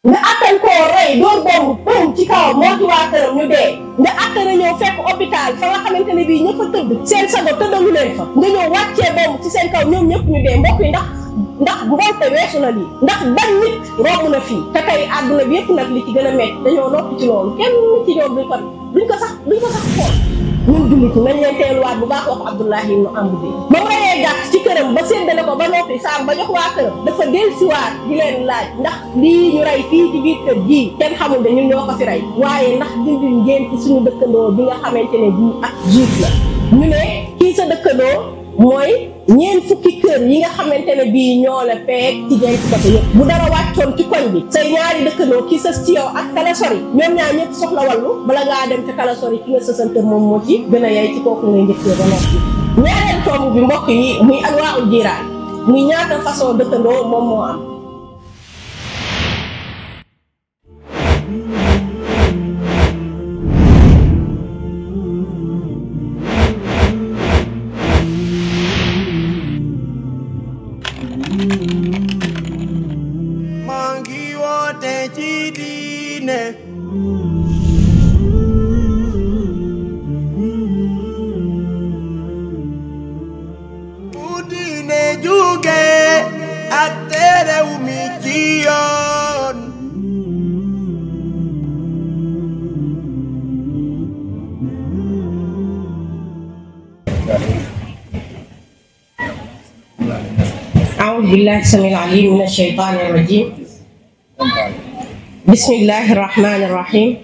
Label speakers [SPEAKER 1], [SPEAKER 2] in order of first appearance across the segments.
[SPEAKER 1] nga attan koo rey door bomb bëm ci kawam moo ci waa këram ñu dee nga attan a ñëw fekk hôpital fa nga xamante ne bii ña fa tëdd seen sago tëddalu leen fa nga ñëw wàccee bomb ci seen kaw ñoom ñëpp ñu dee mbokk yi ndax mbonte weesu na lii ndax ban nit romb na fii te tey àdduna bi yëpp nag li ci gën a métti dañoo noppi ci loolu kenn ci ñoom duñ ko sax xool ñun jullit ñi nañ leen teeluwaat bu baax wax Abdullahi ibn Amr bi ba mu reyee gàtt ci këram ba séddale ko ba noppi saam ba jox waa këram dafa dellusiwaat di leen laaj ndax lii ñu rey fii ci biir kër gii kenn xamul de ñun ñoo ko fi rey waaye ndax dindi ngeen ci suñu dëkkandoo bi nga xamante ne bii ak juif la ñu ne kii sa dëkkandoo mooy ñeen fukki kër yi nga xamante ne bii ñoo la peeg ci ñeenti côté yëpp bu dara wàccoon ci koñ bi say ñaari dëkkandoo ki sës ci yow ak kala sori ñoom ñaar ñëpp soxla wallu bala ngaa dem ca kala sori ki nga sësal kër moom moo ci gën a yey ci kooku ngay njëkkee ba noppi ñaareel tomb bi mbokk yi muy anwaa'ul jiraan muy ñaata façon dëkkandoo moom moo am أعوذ بالله السميع العليم من الشيطان الرجيم بسم الله الرحمن الرحيم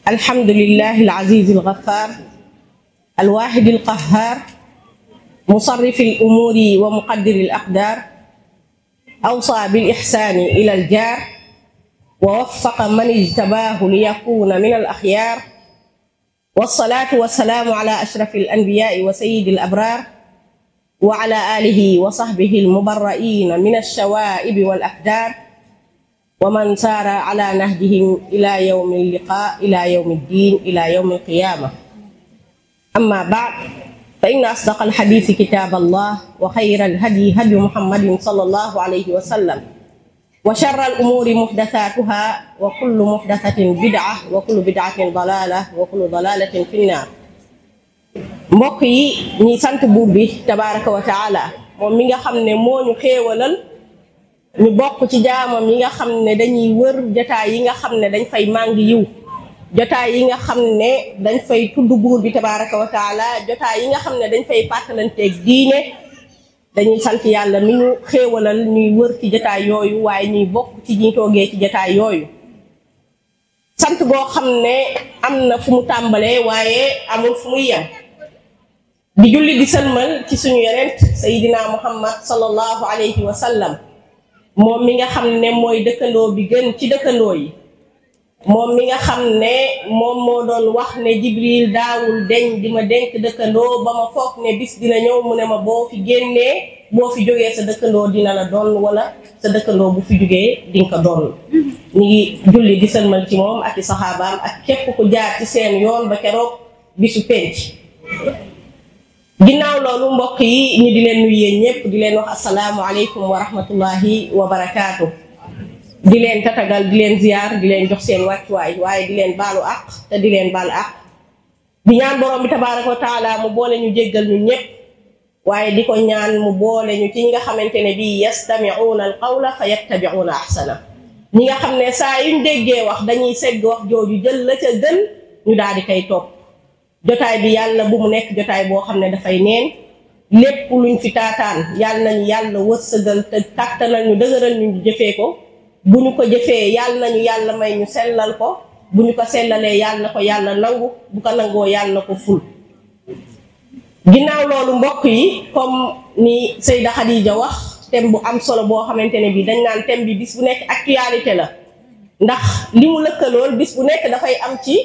[SPEAKER 1] الحمد لله العزيز الغفار الواحد القهار مصرف الأمور ومقدر الأقدار أوصى بالإحسان إلى الجار ووفق من اجتباه ليكون من الأخيار والصلاة والسلام على أشرف الأنبياء وسيد الأبرار وعلى آله وصحبه المبرئين من الشوائب والأكدار ومن سار على نهجهم إلى يوم اللقاء إلى يوم الدين إلى يوم القيامة أما بعد فإن أصدق الحديث كتاب الله وخير الهدي هدي محمد صلى الله عليه وسلم وشر الأمور محدثاتها وكل محدثة بدعة وكل بدعة ضلالة وكل ضلالة في النار mbokk yi ñi sant buur bi tabaraka wa taala moom mi nga xam ne moo ñu xéewalal ñu bokk ci jaamam yi nga xam ne dañuy wër jotaay yi nga xam ne dañ fay màng yiw jotaay yi nga xam ne dañ fay tudd buur bi tabaraka wa taala jotaay yi nga xam ne dañ fay fàttalanteeg diine dañuy sant yàlla mi ñu xéewalal ñuy wër ci jotaay yooyu waaye ñuy bokk ci ñi toogee ci jotaay yooyu sant boo xam ne am na fu mu tàmbalee waaye amul fu muy yem di julli di sëlmal ci suñu yonent sayidina muhammad sallallahu alayhi wa sallam moom mi nga xam ne mooy dëkkandoo bi gën ci dëkkandoo yi moom mi nga xam ne moom moo doon wax ne jibril daawul deñ di ma dénk dëkkandoo ba ma foog ne bis dina ñëw mu ne ma boo fi génnee boo fi jógee sa dëkkandoo dina la doon wala sa dëkkandoo bu fi jógee di nga ko doon ñi ngi julli di sëlmal ci moom ak i saxaabaam ak képp ku jaar ci seen yoon ba keroog bisu penc ginnaaw loolu mbokk yi ñu di leen nuyu ñëpp di leen wax asalaamu aleykum wa rahmatullahi wa barakaatu di leen tatagal di leen ziyaar di leen jox seen wàccuwaay waaye di leen baalu àq te di leen baal àq di ñaan borom bi tabaaraka wa taala mu boole ñu jéggal ñu ñëpp waaye di ko ñaan mu boole ñu ci ñi nga xamante ne bii yastami'uuna al qawla fa yattabi'uuna ahsana ñi nga xam ne saa yuñ déggee wax dañuy segg wax jooju jël la ca gën ñu daal di koy topp jotaay bi yàlla bu mu nekk jotaay boo xam ne dafay neen lépp luñ fi taataan yàlla nañu yàlla wërsëgal te kàttanal ñu dëgëral ñu jëfee ko bu ñu ko jëfee yàlla nañu yàlla may ñu sellal ko bu ñu ko sellalee yàlla na ko yàlla nangu bu ko nangoo yàlla na ko ful ginnaaw loolu mbokk yi comme ni Seyda Khadija wax thème bu am solo boo xamante ne bi dañ naan thème bi bis bu nekk actualité la ndax li mu lëkkalool bis bu nekk dafay am ci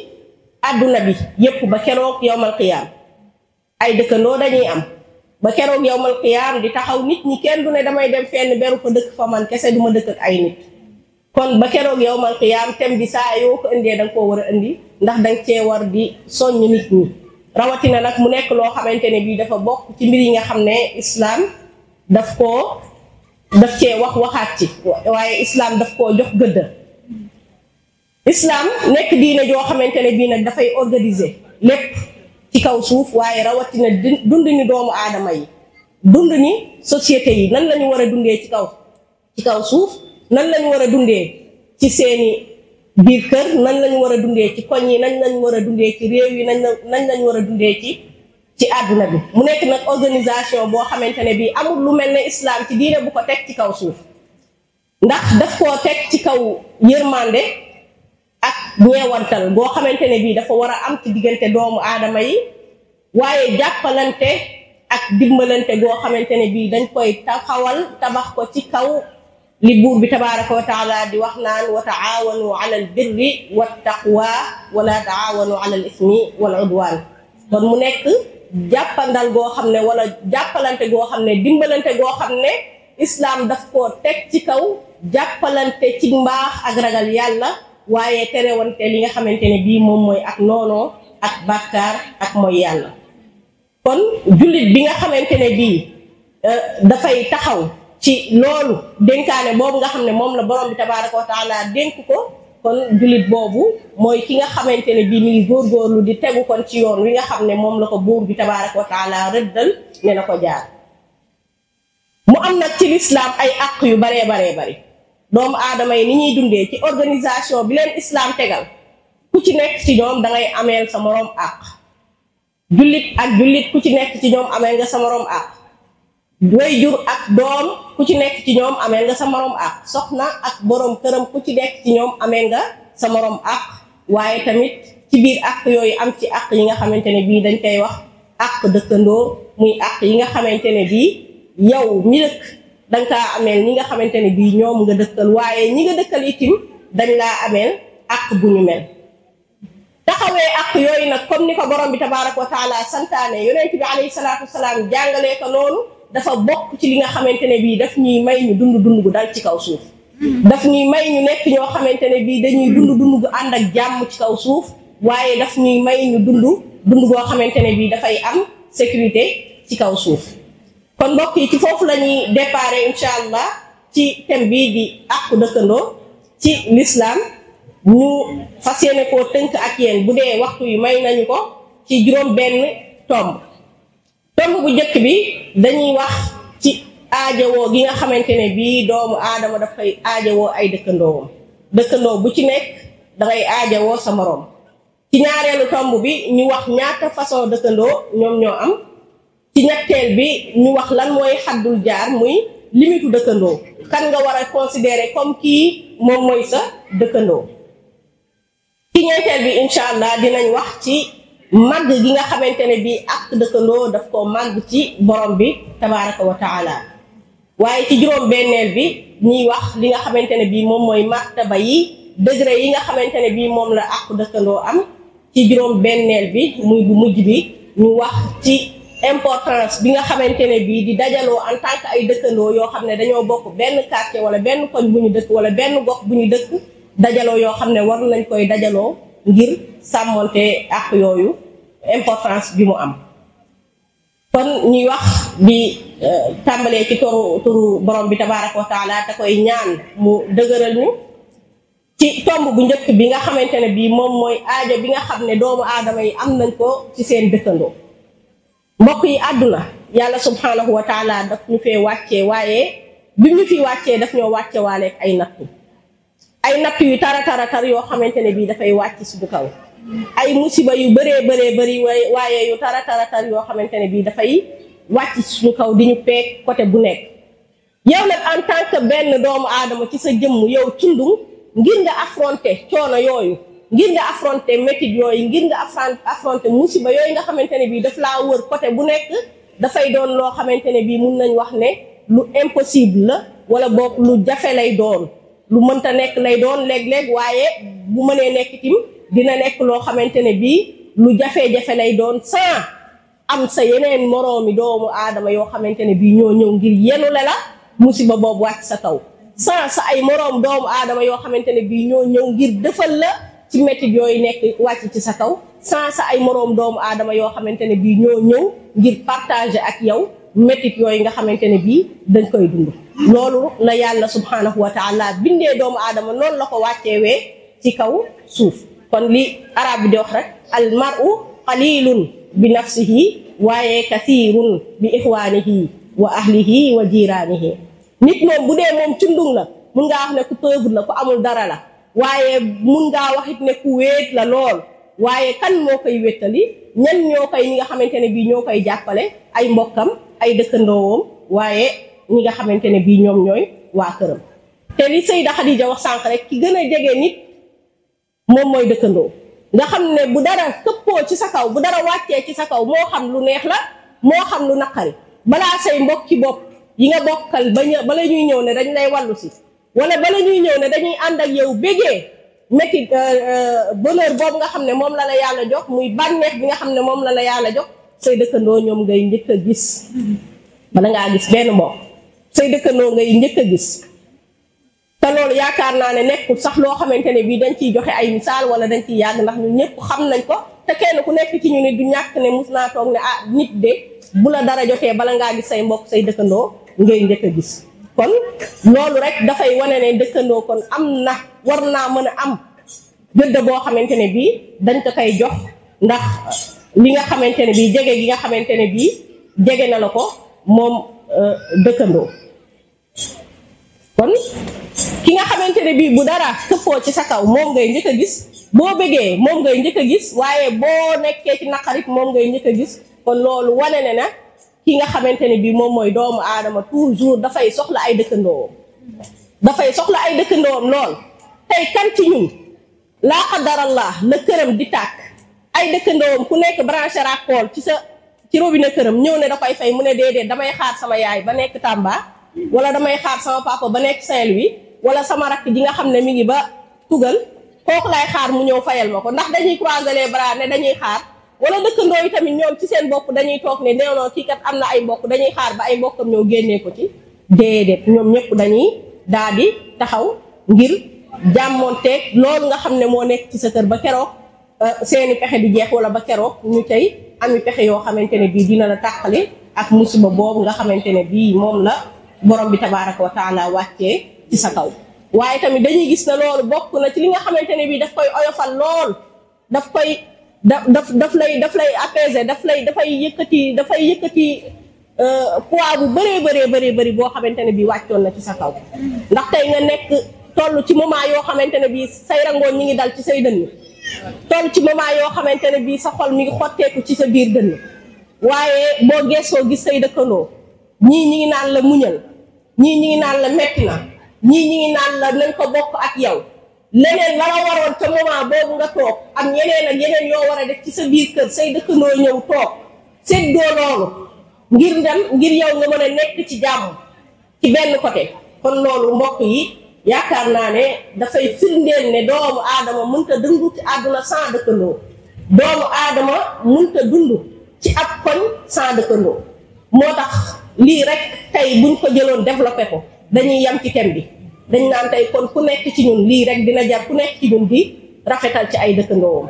[SPEAKER 1] àdduna bi yépp ba keroog yowmal qiyaam ay dëkkandoo dañuy am ba keroog yowmal qiyaam di taxaw nit ñi kenn du ne damay dem fenn beru fa dëkk fa man kese duma dëkk ak ay nit kon ba keroog yowmal qiyaam thème bi saa yoo ko indee danga koo war a indi ndax danga cee war di soññ nit ñi rawatina nag mu nekk loo xamante ne bii dafa bokk ci mbir yi nga xam ne islaam daf koo daf cee waxaat ci waaye islam daf koo jox gëdd. islam nekk diine joo xamante ne bii nag dafay organiser lépp ci kaw suuf waaye rawatina dund ni doomu aadama yi dund ni société yi nan la ñu war a dundee ci kaw suuf nan la ñu war a dundee ci seeni biir kër nan la ñu war a dundee ci koñ yi nan la ñu war a dundee ci réew yi nan la ñu war a dundee ci àdduna bi. mu nekk nag organisation boo xamante ne bii amul lu mel ne islam ci diine bu ko teg ci kaw suuf ndax daf koo teg ci kaw yërmande ak ñeewantal boo xamante ne bii dafa war a am ci diggante doomu aadama yi waaye jàppalante ak dimbalante goo xamante ne bii dañ koy taxawal tabax ko ci kaw li buur bi tabaraka wa taala di wax naan wa taawanu ala al birri wa taqwa wala taawanu ala al ismi wal udwan. kon mu nekk jàppandal goo xam ne wala jàppalante goo xam ne dimbalante goo xam ne islam daf koo teg ci kaw jàppalante ci mbaax ak ragal yàlla waaye terewante li nga xamante ne bii moom mooy ak noonoo ak bàkkaar ak mooy yàlla. kon jullit bi nga xamante ne bii dafay taxaw ci loolu dénkaane boobu nga xam ne moom la borom bi tabaraka wa taala dénk ko kon jullit boobu mooy ki nga xamante ne bii mi ngi góorgóorlu di tegu kon ci yoon wi nga xam ne moom la ko buur bi tabaraka wa taala rëddal ne na ko jaar. mu am nag ci lislaam ay àq yu baree bari doomu aadama yi ni ñuy dundee ci organisation bi leen islam tegal ku ci nekk ci ñoom dangay ameel sa moroom àq. jullit ak jullit ku ci nekk ci ñoom ameel nga sa moroom àq. waajur ak doom ku ci nekk ci ñoom ameel nga sa moroom àq. soxna ak boroom këram ku ci nekk ci ñoom ameel nga sa moroom àq. waaye tamit ci biir àq yooyu am ci àq yi nga xamante ne bii dañ koy wax àq dëkkandoo muy àq yi nga xamante ne bii yow mi dëkk danga kaa ameel ñi nga xamante ne bii ñoom nga dëkkal waaye ñi nga dëkkal itim dañ laa ameel àq bu ñu mel. taxawee àq yooyu nag comme ni ko borom bi tabaraka wa taala santaane yonent bi alayhi salaatu wasalaam jàngalee ko noonu dafa bokk ci li nga xamante ne bii daf ñuy may ñu dund gu dal ci kaw suuf. daf ñuy may ñu nekk ñoo xamante ne bii dañuy dund gu ànd ak jàmm ci kaw suuf waaye daf ñuy may ñu dund goo xamante ne bii dafay am sécurité ci kaw suuf. kon mbokk yi ci foofu la ñuy déparé incha allah ci thème bii di àqu dëkkandoo ci l'islam ñu fas yéene koo tënk ak yéen bu dee waxtu yi may nañu ko ci juróom benn tomb bu njëkk bi dañuy wax ci aajowoo gi nga xamante ne bii doomu aadama daf koy aajowoo ay dëkkandoo bu ci nekk dangay aajowoo sa moroom. ci ñaareelu tomb bi ñu wax ñaata façon dëkkandoo ñoom ñoo am. ci ñetteel bi ñu wax lan mooy xaddul jaar muy limitu dëkkandoo kan nga war a considérer comme kii moom mooy sa dëkkandoo. ci ñeenteel bi incha allah dinañ wax ci màgg gi nga xamante ne bii ak dëkkandoo daf ko màgg ci borom bi tabaraka wa taala waaye ci juróom benneel bi ñuy wax li nga xamante ne bii moom mooy martaba yi degré yi nga xamante ne bii moom la ak dëkkandoo am. ci juróom benneel bi muy bu mujj bi ñu wax ci importance bi nga xamante ne bii di dajaloo en tant que ay dëkkandoo yoo xam ne dañoo bokk benn quartier wala benn koñ bu ñu dëkk wala benn gox bu ñu dëkk dajaloo yoo xam ne war nañ koy dajaloo ngir sàmmonte ak yooyu importance bi mu am. kon ñuy wax di tàmbalee ci turu borom bi tabaraka wa taala te koy ñaan mu dëgëral ñu ci tomb bu njëkk bi nga xamante ne bii moom mooy aajo bi nga xam ne doomu aadama yi am nañ ko ci seen dëkkandoo. mbokk yi àdduna yàlla subhanahu wa taala daf ñu fee wàccee waaye bi ñu fi wàccee daf ñoo wàcce waaleeg ay natt yu tara yoo xamante ne bii dafay wàcc suñu kaw ay musiba yu bëri waaye yu tara yoo xamante ne bii dafay wàcc suñu kaw di ñu peeg côté bu nekk. yow nag en tant que benn doomu aadama ci sa jëmm yow cundum ngir nga affronter coono yooyu ngir nga affronter métit yooyu ngir nga affronter musiba yooyu nga xamante ne bii daf laa wër côté bu nekk dafay doon loo xamante ne bii mun nañ wax ne lu impossible la wala boog lu jafe lay doon lu mënta nekk lay doon léeg-léeg waaye bu mënee nekk tim dina nekk loo xamante ne bii lu jafe-jafe lay doon sans am sa yeneen moroomi doomu aadama yoo xamante ne bii ñoo ñëw ngir yenu la musiba boobu wàcc sa kaw sans sa ay moroom doomu aadama yoo xamante ne bii ñoo ñëw ngir defal la ci métit yooyu nekk wàcc ci sa kaw sans sa ay moroom doomu aadama yoo xamante ne bii ñoo ñëw ngir partager ak yow métit yooyu nga xamante ne bii dañ koy dund. loolu la yàlla subhanahu wa taala bindee doomu aadama noonu la ko wàcceewee ci kaw suuf kon li arab bi di wax rek al mar'u qalilun bi nafsihi waaye kathirun bi ixwaanihi wa ahlihi wa jiraanihi nit moom bu dee moom cundung la mun ngaa wax ne ku pauvre la ku amul dara la waaye mun ngaa wax it ne ku wéet la lool waaye kan moo koy wéttali ñan ñoo koy ñi nga xamante ne bii ñoo koy jàppale ay mbokkam ay dëkkandoowam waaye ñi nga xamante ne bii ñoom ñooy waa këram te li Sayda Khadija wax sànq rek ki gën a jege nit moom mooy dëkkandoo nga xam ne bu dara këppoo ci sa kaw bu dara wàccee ci sa kaw moo xam lu neex la moo xam lu naqari balaa say mbokki bopp yi nga bokkal bala ñuy ñëw ne dañ lay wàllu si wala bala ñuy ñëw ne dañuy ànd ak yow bégee métti bonheur boobu nga xam ne moom la la yàlla jox muy bànneex bi nga xam ne moom la la yàlla jox say dëkkandoo ñoom ngay njëkk a gis bala ngaa gis benn mbokk say dëkkandoo ngay njëkk a gis te loolu yaakaar naa ne nekkul sax loo xamante ne bii dañ ciy joxe ay misaal wala dañ ciy yàgg ndax ñun ñëpp xam nañ ko te kenn ku nekk ci ñu ne du ñàkk ne mus naa toog ne ah nit de bu la dara jotee bala ngaa gis say mbokk say dëkkandoo ngay njëkk a gis kon loolu rek dafay wane ne dëkkandoo kon am na war naa mën a am gëdd boo xamante ne bii dañ ko koy jox ndax li nga xamante ne bii jege gi nga xamante ne bii jege na la ko moom dëkkandoo kon ki nga xamante ne bii bu dara këppoo ci sa kaw moom ngay njëkk a gis boo bëggee moom ngay njëkk a gis waaye boo nekkee ci naqarit moom ngay njëkk a gis kon loolu wane ne na ki nga xamante ne bii moom mooy doomu aadama toujours dafay soxla ay dëkkandoom lool tey kan ci ñun laa qadarallah la këram di tàkk ay dëkkandoom ku nekk branché raccord ci robinet këram ñëw ne da koy fay mu ne déedéet damay xaar sama yaay ba nekk Tamba wala damay xaar sama papa ba nekk Saint-Louis wala sama rakk ji nga xam ne mi ngi ba tugal kooku lay xaar mu ñëw fayal ma ko ndax dañuy croiser les bras ne dañuy xaar wala dëkkandoo yi tamit ñoom ci seen bopp dañuy toog ne neewnoon kii kat am na ay mbokk dañuy xaar ba ay mbokkam ñëw génnee ko ci déedéet ñoom ñëpp dañuy daal di taxaw ngir jàmmoonteeg loolu nga xam ne moo nekk ci sa kër ba keroog seeni pexe di jeex wala ba keroog ñu tey ami pexe yoo xamante ne bii dina la tàqali ak musiba boobu nga xamante ne bii moom la borom bi tabaraka wa taala wàccee ci sa kaw waaye tamit dañuy gis ne loolu bokk na ci li nga xamante ne bii daf koy oyofal lool daf lay apaiser dafay yëkkati poids bu bëree boo xamante ne bii wàccoon na ci sa kaw ndax tey nga nekk toll ci moment yoo xamante ne bii say rangoon ñi ngi dal ci say dënn toll ci moment yoo xamante ne bii sa xol mi ngi xotteeku ci sa biir dënn waaye boo geesoo gis say dëkkandoo ñii ñi ngi naan la muñal ñii ñi ngi naan la metti na ñii ñi ngi naan la nañ ko bokk ak yow leneen la la waroon ca moment boobu nga toog ak ñeneen ak yeneen yoo war a def ci sa biir kër say dëkkandoo ñëw toog séddoo loolu ngir yow nga mën a nekk ci jàmm ci benn côté kon loolu mbokk yi yaakaar naa ne dafay firndeel ne doomu aadama mënta dund ci àdduna sans dëkkandoo doomu aadama mënta dund ci ab koñ sans dëkkandoo moo tax lii rek tey buñ ko jëloon développé ko dañuy yam ci thème bi dañ naan tey kon ku nekk ci ñun lii rek dina jar ku nekk ci ñun di rafetal ci ay dëkkandoowam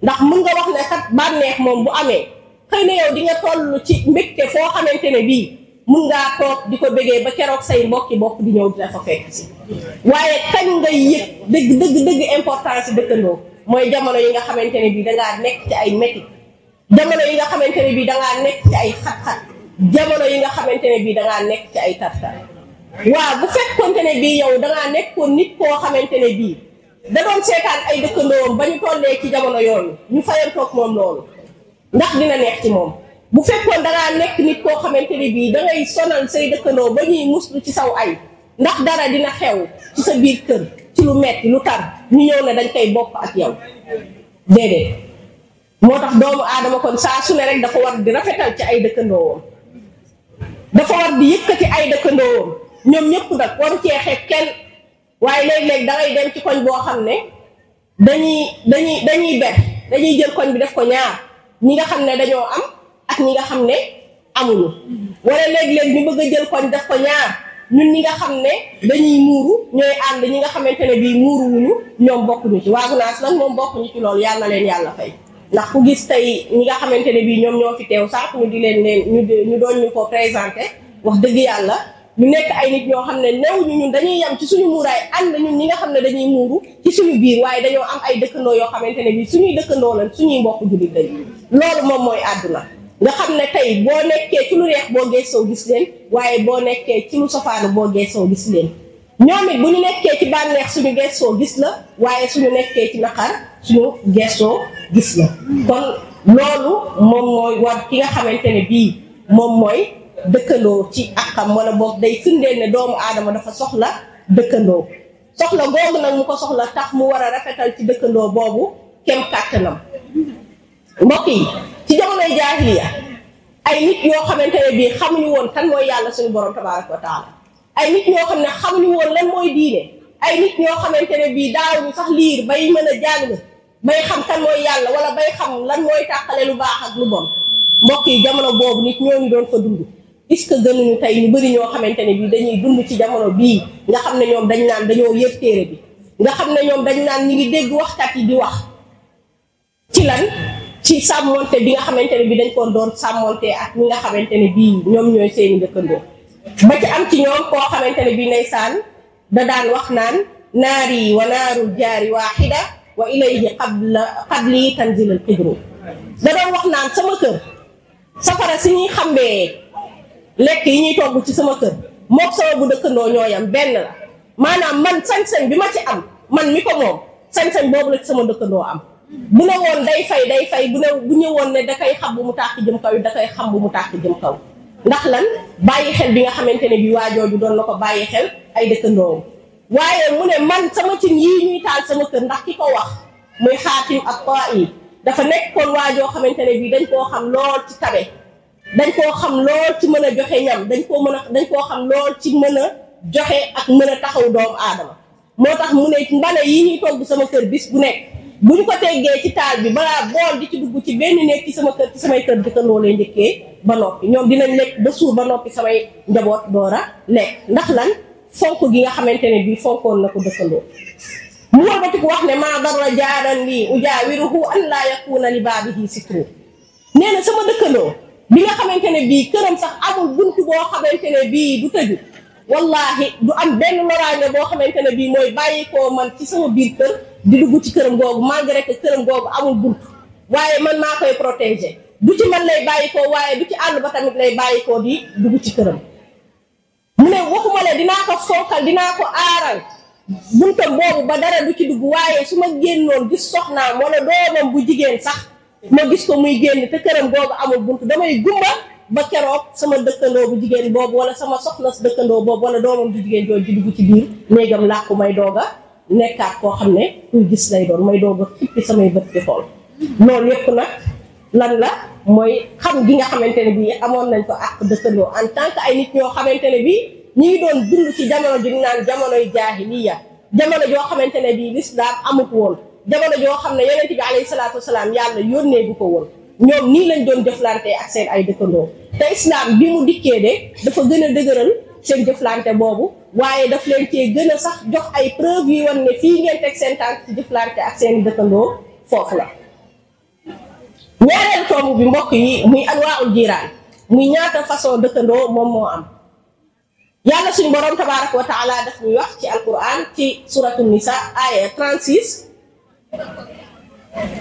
[SPEAKER 1] ndax mun nga wax ne kat bànneex moom bu amee xëy na yow di nga toll ci mbégte foo xamante ne bii mun ngaa toog di ko bégee ba keroog say mbokki bokk di ñëw di la fa fekk si waaye kañ ngay yëg dëgg importance dëkkandoo mooy jamono yi nga xamante ne bii dangaa nekk ci ay métit jamono yi nga xamante ne bii dangaa nekk ci ay xat-xat jamono yi nga xamante ne bii dangaa nekk ci ay tartar waaw bu fekkonte ne bii yow dangaa nekkoon nit koo xamante ne bii da doon seetaan ay dëkkandoom ba ñu tollee ci jamono yooyu ñu fayantoog moom loolu ndax dina neex ci moom bu fekkoon dangaa nekk nit koo xamante ne bii dangay sonal say dëkkandoo ba ñuy muslu ci saw ay ndax dara dina xew ci sa biir kër ci lu metti lu tar ñu ñëw ne dañ koy bokk ak yow déedéet moo tax doomu aadama kon saa su ne rek dafa war di rafetal ci ay dëkkandoowam dafa war di yëkkati ay dëkkandoowam ñoom ñëpp nag waru cee xeeb kenn waaye léeg-léeg dangay dem ci koñ boo xam ne dañuy jël koñ bi def ko ñaar ñi nga xam ne dañoo am ak ñi nga xam ne amuñu wala léeg-léeg ñu bëgg a jël koñ def ko ñaar ñun ñi nga xam ne dañuy muuru ñooy ànd ñi nga xamante ne bii muuru wuñu ñoom bokkuñu ci waa Gunaas nag moom bokkuñu ci loolu yàlla na leen yàlla fay ndax ku gis tey ñi nga xamante ne bii ñoom ñoo fi teew sax ñu di leen ñu doon ñu ko présenté wax dëgg yàlla ñu nekk ay nit ñoo xam ne néew ñu ñun dañuy yam ci suñu muuraay ànd ñun ñi nga xam ne dañuy muuru ci suñu biir waaye dañoo am ay dëkkandoo yoo xamante ne bii suñuy dëkkandoo lañ suñuy mbokk jullit lañ loolu moom mooy àdduna nga xam ne tey boo nekkee ci lu neex boo geesoo gis leen waaye boo nekkee ci lu sofaanu boo geesoo gis leen ñoom it bu ñu nekkee ci bànneex suñu geesoo gis la waaye suñu nekkee ci naqar suñu geesoo gis la kon loolu moom mooy war ki nga xamante ne bii moom mooy dëkkandoo ci akam wala boog day firndeel ne doomu aadama dafa soxla dëkkandoo soxla googu nag mu ko soxla tax mu war a rafetal ci dëkkandoo boobu kem kàttanam mbokk yi ci jamonoy jaahiliya ay nit yoo xamante ne bii xamuñu woon kan mooy yàlla suñu borom tabaaraka wa taala ay nit ñoo xam ne xamuñu woon lan mooy diine ay nit ñoo xamante ne bii daawuñu sax liir bay mën a jàng bay xam kan mooy yàlla wala bay xam lan mooy tàqale lu baax ak lu bon mbokk yi jamono boobu nit ñooñu doon fa dund est-ce que gënuñu tey ñu bëri ñoo xamante ne bii dañuy dund ci jamono bii nga xam ne ñoom dañ naan dañoo yër téere bi nga xam ne ñoom dañ naan ñi ngi dégg waxkat yi di wax ci lan ci sàmmonte bi nga xamante ne bii dañ ko doon sàmmonte ak ñi nga xamante ne bii ñoom ñooy seeni dëkkandoo ba ci am ci ñoom koo xamante ne bii ndeysaan da daan wax naan naari wa naaru jaari waaxida wa ilayhi qabli tanzilul qidru da doon wax naan sama kër safara si ñuy xambee lekk yi ñuy togg ci sama kër mook sama bu dëkkandoo ñooyam benn la maanaam man sañ-sañ bi ma ci am man mi ko moom sañ-sañ boobu la ci sama dëkkandoo am bu ne woon day fay bu ñëwoon ne da koy xam bu mu tàkk jëm kaw yi da koy xam bu mu tàkk jëm kaw ndax lan bàyyi xel bi nga xamante ne bi waajooju doon na ko bàyyi xel ay dëkkandoom waaye mu ne man sama cin yii ñuy taal sama kër ndax ki ko wax muy Xaatim ak Ta'i dafa nekkoon waajoo xamante ne bi dañ koo xam lool ci tabe dañ koo xam lool ci mën a joxe ñam dañ koo xam lool ci mën a joxe ak mën a taxaw doomu aadama moo tax mu ne mbana yi ñuy togg sama kër bis bu nekk bu ñu ko teggee ci taal bi balaa bool di ci dugg ci benn nekk ci sama kër ci samay kër dëkkandoo lay njëkkee ba noppi ñoom dinañ lekk ba suur ba noppi samay njaboot door a lekk ndax lan fonk gi nga xamante ne bii fonkoon na ko dëkkandoo mu warbati ko wax ne maa darra jaaran lii ujaawiruhu an laa yakuuna li baabihi sitru nee na sama dëkkandoo bi nga xamante ne bii këram sax amul buntu boo xamante ne bii du tëju wallahi du am benn loraange boo xamante ne bii mooy bàyyi koo man ci sama biir kër di dugg ci këram googu malgré que këram googu amul buntu waaye man maa koy protéger du ci man lay bàyyi koo waaye du ci àll ba tamit lay bàyyi koo di dugg ci këram mu ne waxuma le dinaa ko fonkal dinaa ko aaral buntam boobu ba dara du ci dugg waaye su ma génnoon gis soxnaam wala doomam bu jigéen sax ma gis ko muy génn te këram googu amul buntu damay gumba ba keroog sama dëkkandoo bu jigéen boobu wala sama soxna dëkkandoo boobu wala doomam bu jigéen jooju di dugg ci biir néegam làqu may doog a nekkaat koo xam ne kuy gis lay doon may doog a xippi samay bët di xool loolu yëpp nag lan la mooy xam gi nga xamante ne bii amoon nañ ko ak dëkkandoo en tant que ay nit ñoo xamante ne bii ñi ngi doon dund ci jamono ju ñu naan jamonoy jaahiliya jamono joo xamante ne bii lislaam amut woon jamono joo xam ne yonent bi alayhi salaatu wasalaam yàlla yónnee bu ko woon ñoom nii lañ doon jëflante ak seen ay dëkkandoo te islam bi mu dikkee de dafa gën a dëgëral seen jëflante boobu waaye daf leen cee gën a sax jox ay preuve yi wan ne fii ngeen teg seen tànk ci jëflante ak seen dëkkandoo foofu la. ñaareel tomb bi mbokk yi muy anwaa'ul jiraan muy ñaata façon dëkkandoo moom moo am yàlla suñu borom tabaaraka wa taala daf ñuy wax ci alquran ci suratu nisa aya 36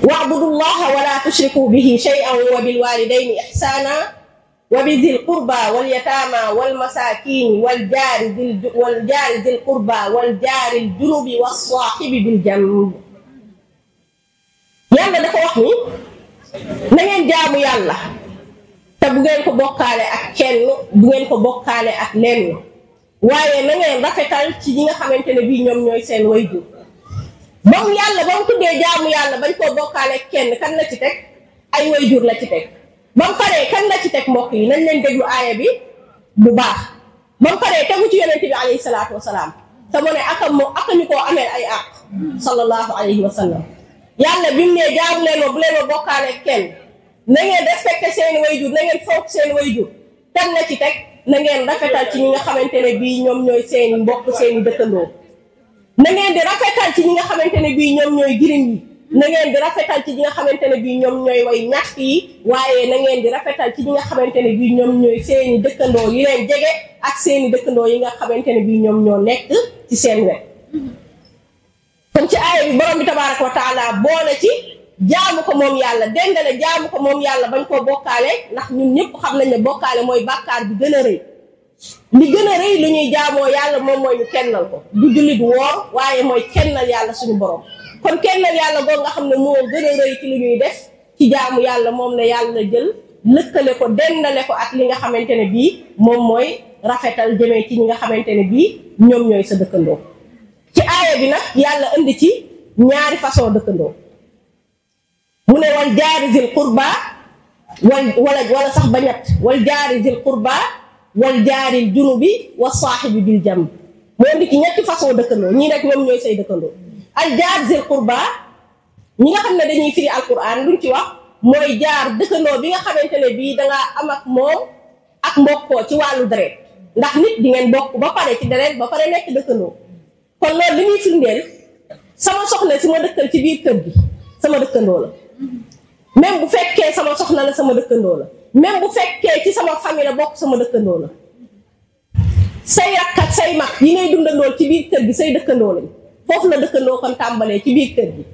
[SPEAKER 1] wa'budullaha wa la tushriku bihi shay'an wa bil walidayni ihsana wa bidhil qurba wal yatama wal masakin wal jari dhil qurba wal jari al junubi was sahibi bil janb yàlla dafa wax ni na ngeen jaamu yàlla te bu ngeen ko bokkaale ak kenn bu ngeen ko bokkaale ak lenn waaye na ngeen rafetal ci ñi nga xamante ne bii ñoom ñooy seen wayjur ba mu yàlla ba mu tuddee jaamu yàlla bañ koo bokkaale kenn kan la ci teg ay wayjur la ci teg ba mu paree kan la ci teg mbokk yi nañ leen déglu aaya bi bu baax ba mu paree tegu ci yonent bi alayhi salaatu wasalaam te mu ne aka ñu koo amee ay àq sallallahu alayhi wa sallam yàlla bi mu ne jaamu leen ma bu leen ma bokkaale kenn na ngeen respecté seen wayjur na ngeen fonk seen wayjur kan la ci teg na ngeen rafetal ci ñi nga xamante ne bii ñoom ñooy seen mbokk seen dëkkandoo na ngeen di rafetal ci ñi nga xamante ne bii ñoom ñooy jirim yi na ngeen di rafetal ci ñi nga xamante ne bii ñoom ñooy way ñàkk yi waaye na ngeen di rafetal ci ñi nga xamante ne bii ñoom ñooy seeni dëkkandoo yi leen jege ak seeni dëkkandoo yi nga xamante ne bii ñoom ñoo nekk ci seen wet. kon ci aaya bi borom bi tabaaraka wa taala boole ci jaamu ko moom yàlla dendale jaamu ko moom yàlla bañ koo bokkaale ndax ñun ñëpp xam nañ ne bokkaale mooy bàkkaar bi gën a rëy. li gën a rëy lu ñuy jaamoo yàlla moom mooy ñu kennal ko du jullit woor waaye mooy kennal yàlla suñu borom kon kennal yàlla boo nga xam ne moo gën a rëy ci lu ñuy def ci jaamu yàlla moom la yàlla jël lëkkale ko dendale ko ak li nga xamante ne bii moom mooy rafetal jëmee ci ñi nga xamante ne bii ñoom ñooy sa dëkkandoo. ci aaya bi nag yàlla indi ci ñaari façon dëkkandoo mu ne wal jaari zil qurba wala sax ba ñett wal jaari zil qurba wal jaaril junubi wa saahibi bil jamb moo indi ci ñetti façon dëkkandoo ñii rek ñoom ñooy say dëkkandoo. al jaar zil qurba ñi nga xam ne dañuy firi alquran luñ ci wax mooy jaar dëkkandoo bi nga xamante ne bii dangaa am ak moom ak mbokkoo ci wàllu deret ndax nit di ngeen bokk ba pare ci deret ba pare nekk dëkkandoo kon loolu li muy firndeel sama soxna si ma dëkkal ci biir kër gi sama dëkkandoo la même bu fekkee sama soxna la sama dëkkandoo la même bu fekkee ci sama famille la bokk sama dëkkandoo la say rakk ak say mag yi ngay dundandool ci biir kër gi say dëkkandoo lañ foofu la dëkkandoo kon tàmbalee ci biir kër gi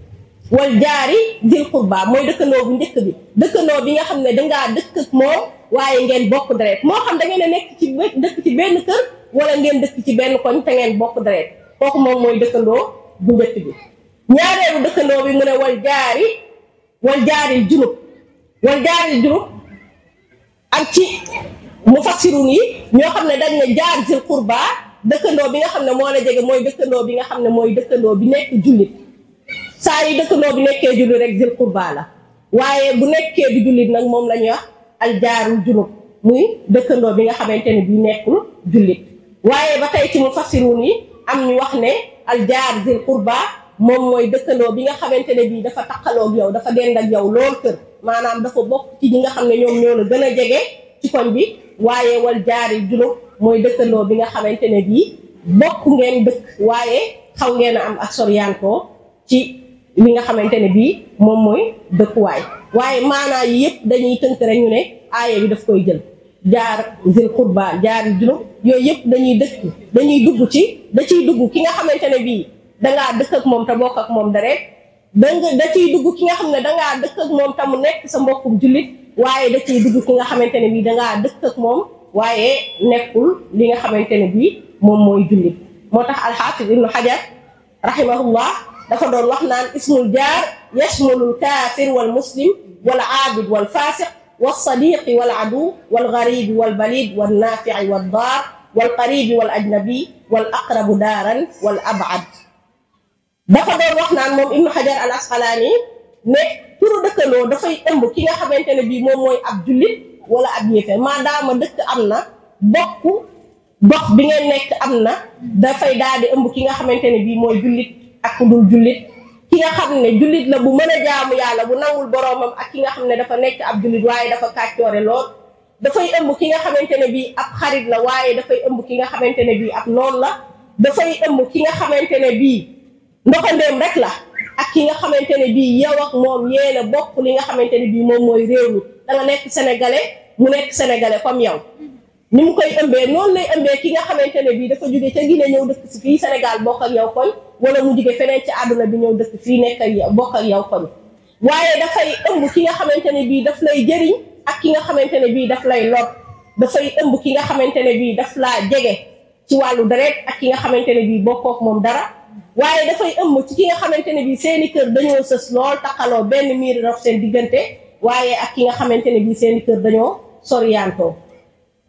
[SPEAKER 1] wal jaari zil qurba mooy dëkkandoo bu njëkk bi dëkkandoo bi nga xam ne dangaa dëkk ak moom waaye ngeen bokk deret moo xam da ngeen a nekk ci dëkk ci benn kër wala ngeen dëkk ci benn koñ te ngeen bokk deret kooku moom mooy dëkkandoo bu njëkk bi. ñaareelu dëkkandoo bi mu ne wal jaaril junub ak ci mufassirun yi ñoo xam ne dañ ne jaar zil qurba dëkkandoo bi nga xam ne moo la jege mooy dëkkandoo bi nga xam ne mooy dëkkandoo bi nekk jullit saa yi dëkkandoo bi nekkee jullit rek zil qurba la waaye bu nekkee du jullit nag moom la ñuy wax al jaarul junub muy dëkkandoo bi nga xamante ne bii nekkul jullit waaye ba tey ci mufassirun yi am ñu wax ne al jaar zil qurba moom mooy dëkkandoo bi nga xamante ne bii dafa taqaloo ak yow dafa dend ak yow lool kër maanaam dafa bokk ci ñi nga xam ne ñoom ñoo la gën a jege ci koñ bi waaye wal jaaril junub mooy dëkkandoo bi nga xamante ne bii bokk ngeen dëkk waaye xaw ngeen a am ak soriyantoo ci li nga xamante ne bii moom mooy dëkkuwaay waaye maanaa yi yëpp dañuy tënk rek ñu ne aaya bi daf koy jël jaar zil qurba jaaril junub yooyu yëpp dañuy dugg ci da ciy dugg ki nga xamante ne bii dangaa dëkk ak moom te bokk ak moom deret da ciy dugg ki nga xam ne dangaa dëkk ak moom te mu nekk sa mbokkum jullit waaye da ciy dugg ki nga xamante ne bii dangaa dëkk ak moom waaye nekkul li nga xamante ne bii moom mooy jullit moo tax alxaafis ibnu xajar rahimahullah dafa doon wax naan ismul jaar yashmulul kaafir wal muslim wal aabid wal faasiq wal sadiqi wal adu wal garibi wal balid wal naafici wal daar wal qaribi wal ajnabi wal aqrabu daaran wal abad dafa doon wax naan moom ibnu xajar al asqalaani ne turu dëkkandoo dafay ëmb ki nga xamante ne bii moom mooy ab jullit wala ab yéefeer maadaama dëkk am na bokk gox bi ngeen nekk am na dafay daal di ëmb ki nga xamante ne bii mooy jullit ak ku dul jullit ki nga xam ne jullit la bu mën a jaamu yàlla bu nangul boroomam ak ki nga xam ne dafa nekk ab jullit waaye dafa kàccoore lool dafay ëmb ki nga xamante ne bii ab xarit la waaye dafay ëmb ki nga xamante ne bii ab noon la dafay ëmb ki nga xamante ne bii ndoxandeem rek la ak ki nga xamante ne bii yow ak moom yéena bokk li nga xamante ne bii moom mooy réew mi da nga nekk sénégalais mu nekk sénégalais comme yow ni mu koy ëmbee noonu lay ëmbee ki nga xamante ne bii dafa jóge ca Guinée ñëw dëkk si fii Sénégal bokk ak yow koñ wala mu jóge feneen ci àdduna bi ñëw dëkk fii nekk ak yow bokk ak yow koñ waaye dafay ëmb ki nga xamante ne bii daf lay jëriñ ak ki nga xamante ne bii daf lay lor dafay ëmb ki nga xamante ne bii daf laa jege ci wàllu deret ak ki nga xamante ne bii bokkook moom dara waaye dafay ëmb ci ki nga xamante ne bii seeni kër dañoo sës lool taxaloo benn miir rof seen diggante waaye ak ki nga xamante ne bii seeni kër dañoo soriyantoo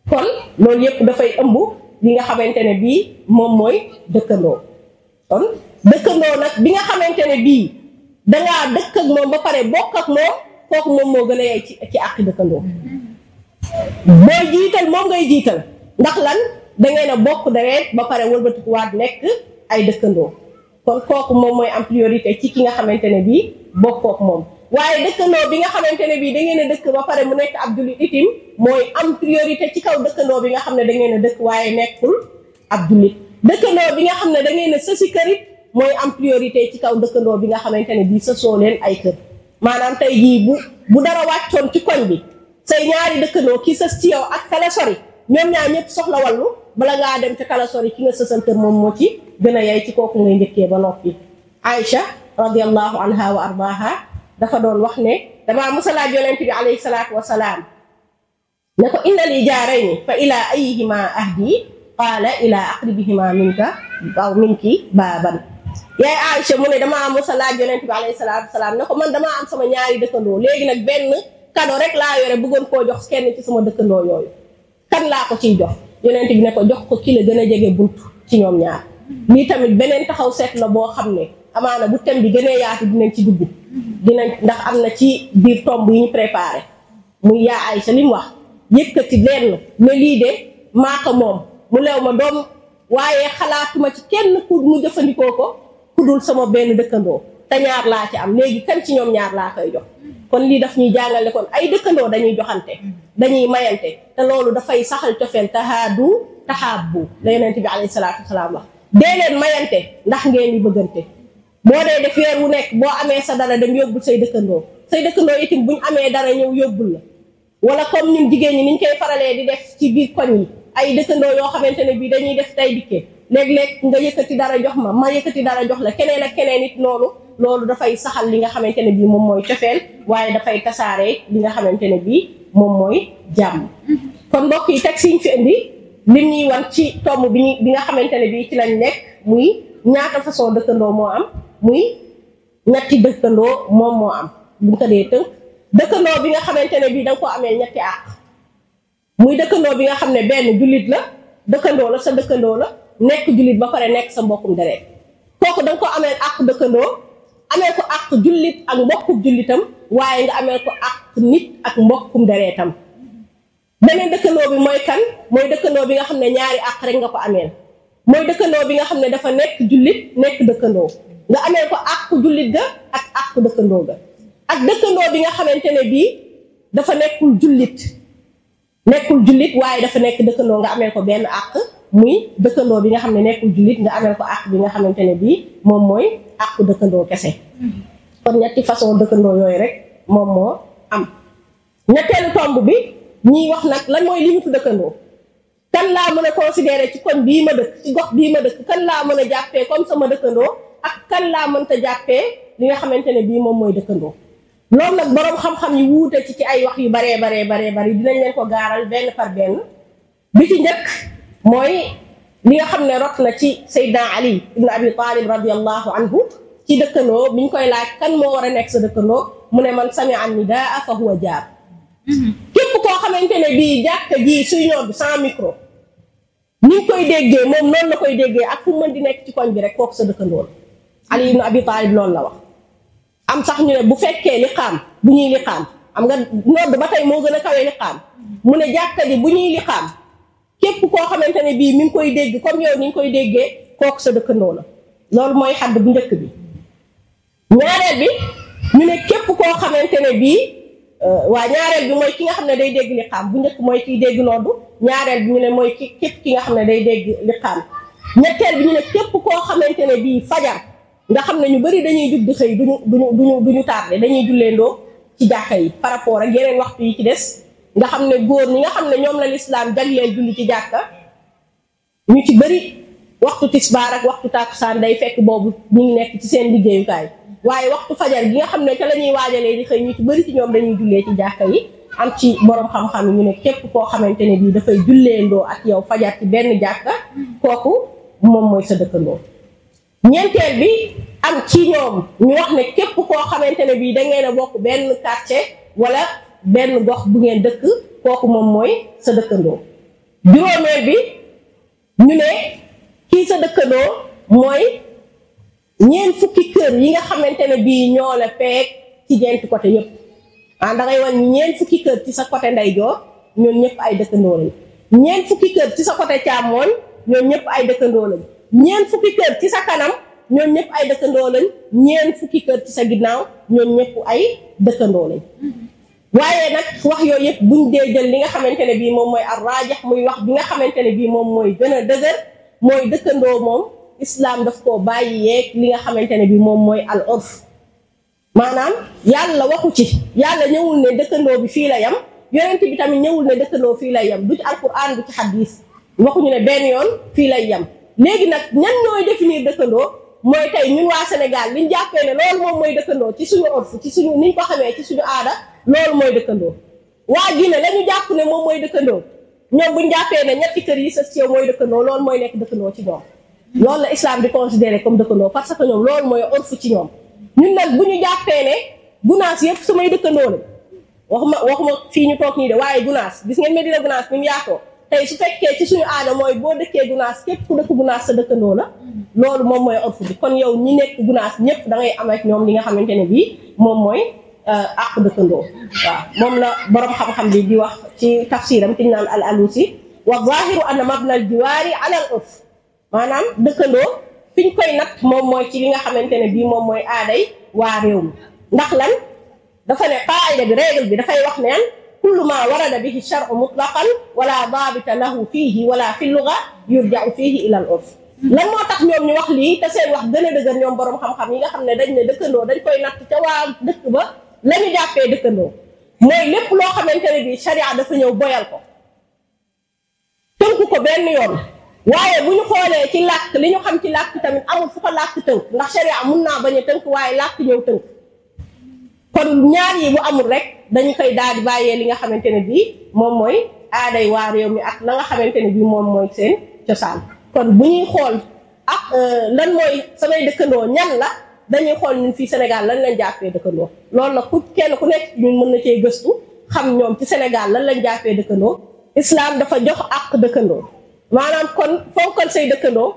[SPEAKER 1] kon loolu yëpp dafay ëmb li nga xamante ne bii moom mooy dëkkandoo kon dëkkandoo nag bi nga xamante ne bii dangaa dëkk ak moom ba pare bokk ak moom kooku moom moo gën a yey ci àqi dëkkandoo booy jiital moom ngay jiital ndax lan da ngeen a bokk deret ba pare wëlbatikuwaat nekk ay dëkkandoo kon kooku moom mooy am priorité ci ki nga xamante ne bii bokkook moom waaye dëkkandoo bi nga xamante ne bii da ngeen a dëkk ba pare mu nekk ab jullit itim mooy am priorité ci kaw dëkkandoo bi nga xam ne da ngeen a dëkk waaye nekkul ab jullit dëkkandoo bi nga xam ne da ngeen a sësi kërit mooy am priorité ci kaw dëkkandoo bi nga xamante ne bii sësoo leen ay kër. maanaam tey jii bu dara wàccoon ci koñ bi say ñaari dëkkandoo ki sës ci yow ak kala sori ñoom ñaar ñëpp soxla wallu bala ngaa dem ci kala sori ki nga sësal kër moom moo ci gën a yay ci kooku ngay njëkkee ba noppi. Aïcha radiyallahu anha wa ardaha dafa doon wax ne damaa musa laaj yonent bi alayhi salaatu wasalaam ne ko inna li jaarayni fa ila ayihima ahdi qaala ila aqribihima minka aw minki baaban. yaay Aïcha mu ne damaa musa laaj yonent bi alayhi salaatu wasalaam ne ko man damaa am sama ñaari dëkkandoo léegi nag benn kado rek laa yore bëggoon koo jox kenn ci sama dëkkandoo yooyu kan laa ko ciy jox yonent bi ne ko jox ko ki la gën a jege bunt ci ñoom ñaar. lii tamit beneen taxaw seet la boo xam ne amaana bu thème bi gënee yaatu dinañ ci dugg ndax am na ci biir tomb yi ñu préparé muy yaa Aïcha li mu wax yëkkati lenn ne lii de maa ko moom mu lew ma doom waaye xalaatuma ci kenn ku mu jëfandikoo ko ku dul sama benn dëkkandoo te ñaar laa ci am léegi kan ci ñoom ñaar laa koy jox. kon lii daf ñuy jàngale kon ay dëkkandoo dañuy joxante dañuy mayante te loolu dafay saxal cofeel tahaadu tahaabbu la yonent bi alayhi salaatu wasalaam wax dee leen mayante ndax ngeen di bëggante. boo dee def weer wu nekk boo amee sa dara dem yóbbul say dëkkandoo itam buñ amee dara ñëw yóbbul la wala comme ñun jigéen ñi niñ koy faralee di def ci biir koñ yi ay dëkkandoo yoo xamante ne bii dañuy def tay dikkee léeg-léeg nga yëkkati dara jox ma yëkkati dara jox la keneen ak keneen it noonu loolu dafay saxal li nga xamante ne bii moom mooy cofeel waaye dafay tasaare li nga xamante ne bii moom mooy jàmm. kon mbokk yi teg siñ fi indi lim ñuy wan ci tomb bi nga xamante ne bii ci lañ nekk muy ñaata façon dëkkandoo moo am muy ñetti dëkkandoo moom moo am buñ ko dee tënk dëkkandoo bi nga xamante ne bii da nga ko amee ñetti àq muy dëkkandoo bi nga xam ne benn jullit la dëkkandoo la sa dëkkandoo la nekk jullit ba pare nekk sa mbokkum deret kooku da nga ko amee àq dëkkandoo amee ko àq jullit ak mbokkum jullitam waaye nga amee ko àq nit ak mbokkum deretam. beneen dëkkandoo bi mooy kan mooy dëkkandoo bi nga xam ne ñaari àq rek nga ko ameel mooy dëkkandoo bi nga xam ne dafa nekk jullit nekk dëkkandoo nga amee ko àq jullit ga ak àq dëkkandoo ga ak dëkkandoo bi nga xamante ne bii dafa nekkul jullit waaye dafa nekk dëkkandoo nga amee ko benn àq muy dëkkandoo bi nga xam ne nekkul jullit nga amee ko àq bi nga xamante ne bii moom mooy àq dëkkandoo kese. kon ñetti façon dëkkandoo yooyu rek moom moo am. ñetteelu tomb bi ñiy wax nag lan mooy limitu dëkkandoo kan laa mën a considérer ci koñ bii ma dëkk ci gox bii ma dëkk kan laa mën a jàppee comme sama dëkkandoo ak kan laa mënta jàppee li nga xamante ne bii moom mooy dëkkandoo. loolu nag boroom xam-xam yi wuute ci ay wax yu baree bari dinañ leen ko gaaral benn par benn. bi ci njëkk mooy li nga xam ne rot na ci Seydina Ali ibn Abi Talib radiyallahu anhu ci dëkkandoo biñ koy laaj kan moo war a nekk sa dëkkandoo mu ne man sami'a nidaa fa huwa jaar. képp koo xamante ne bii jàkka ji suy ñor bi sans micro ni ñu koy déggee moom noonu la koy déggee ak fu mën di nekk ci koñ bi rek kooku sa dëkkandoo la. Ali ibn Abi Talib loolu la wax. am sax ñu ne bu fekkee liqaam bu ñuy liqaam am nga nodd ba tey moo gën a kawee liqaam mu ne jàkka ji bu ñuy liqaam képp koo xamante ne bii mi ngi koy dégg comme yow ni ñu koy déggee kooku sa dëkkandoo la loolu mooy xadd bu njëkk bi. ñaareel bi ñu ne képp koo xamante ne bii waa ñaareel bi mooy ki nga xam ne day dégg liqaam bu njëkk mooy kiy dégg noddu ñaareel bi ñu ne mooy képp ki nga xam ne day dégg liqaam ñetteel bi ñu ne képp koo xamante ne bii fajar nga xam ne ñu bari dañuy jug di xëy duñu tardé dañuy julleendoo ci jàkka yi par rapport ak yeneen waxtu yi ci des nga xam ne góor ñi nga xam ne ñoom la lislaam jagleel julli ci jàkka ñu ci bari waxtu tisbaar ak waxtu tàkkusaan day fekk boobu ñu ngi nekk ci seen liggéeyukaay waaye waxtu fajar gi nga xam ne ca la ñuy waajalee di xëy ñu ci bari ci ñoom dañuy jullee ci jàkka yi am ci borom xam-xam yi ñu ne képp koo xamante ne bii dafay julleendoo ak yow fajar ci benn jàkka kooku moom mooy sa dëkkandoo. ñeenteel bi am ci ñoom ñu wax ne képp koo xamante ne bii da ngeen a bokk benn quartier wala benn gox bu ngeen dëkk kooku moom mooy sa dëkkandoo. juróomeel bi ñu ne kii sa dëkkandoo mooy ñeent fukki kër yi nga xamante ne bii ñoo la peeg ci ñeenti côté yépp da ngay wan ñeent fukki kër ci sa côté ndeyjoor ñoom ñëpp ay dëkkandoo lañ ñeent fukki kër ci sa côté càmmooñ ñoom ñëpp ay dëkkandoo lañ ñeent fukki kër ci sa kanam ñoom ñëpp ay dëkkandoo lañ ñeent fukki kër ci sa ginnaaw ñoom ñëpp ay dëkkandoo lañ waaye nag wax yooyu yëpp buñ dee jël li nga xamante ne bii moom mooy ar-raajih muy wax bi nga xamante ne bii moom mooy gën a dëgër mooy dëkkandoo moom islam daf koo bàyyi yeeg li nga xamante ne bi moom mooy al urf maanaam yàlla waxu ci yàlla ñëwul ne dëkkandoo bi fii la yam yonent bi tamit ñëwul ne dëkkandoo fii lay yam du ci alquran du ci xadis waxuñu ne benn yoon fii lay yam léegi nag ñan ñooy définir dëkkandoo mooy tey ñun waa Sénégal liñ jàppee ne loolu moom mooy dëkkandoo ci suñu urf ci suñu niñ ko xamee ci suñu aada loolu mooy dëkkandoo waa Guinée la ñu jàpp ne moom mooy dëkkandoo ñoom buñ jàppee ne ñetti kër yi sës ci yow mooy dëkkandoo loolu mooy nekk dëkkandoo ci ñoom loolu la islam di considéré comme dëkkandoo parce que ñoom loolu mooy urf ci ñoom ñun nag bu ñu jàppee ne gunaas yëpp samay dëkkandoo la waxuma fii ñu toog nii de waaye gunaas gis ngeen Medina gunaas bi mu yaatoo tey su fekkee ci suñu aada mooy boo dëkkee gunaas képp ku dëkk gunaas sa dëkkandoo la loolu moom mooy urf bi kon yow ñi nekk gunaas ñëpp da ngay am ak ñoom li nga xamante ne bii moom mooy àq dëkkandoo waaw moom la borom xam-xam bi di wax ci tafsiram ki ñu naan al alusi wa zahiru anna mabna al jiwaari ala al urf maanaam dëkkandoo fi ñu koy nat moom mooy ci li nga xamante ne bii moom mooy aaday waa réew mi ndax lan dafa ne qaayida bi règle bi dafay wax neen kullu ma warada bihi shar'u mutlaqan wala daabita lahu fiihi wala fi lugha yurja'u fiihi ila al urf lan moo tax ñoom ñu wax lii te seen wax gën a dëgër ñoom borom xam-xam yi nga xam ne dañ ne dëkkandoo dañ koy natt ca waa dëkk ba la ñu jàppee dëkkandoo mooy lépp loo xamante ne bii sharia dafa ñëw boyal ko tënku ko benn yoon waaye bu ñu xoolee ci làkk li ñu xam ci làkk tamit amul fu ko làkk tënk ndax sharia mun naa bañ a tënk waaye làkk ñëw tënk kon ñaar yi bu amul rek dañu koy daal di bàyyee li nga xamante ne bii moom mooy aaday waa réew mi ak la nga xamante ne bii moom mooy seen cosaan kon bu ñuy xool ak lan mooy samay dëkkandoo ñan la dañuy xool ñun fii Sénégal lan lañ jàppee dëkkandoo loolu nag ku kenn ku nekk ñun mën na cee gëstu xam ñoom ci Sénégal lan lañ jàppee dëkkandoo islam dafa jox àq dëkkandoo maanaam kon fonkal say dëkkandoo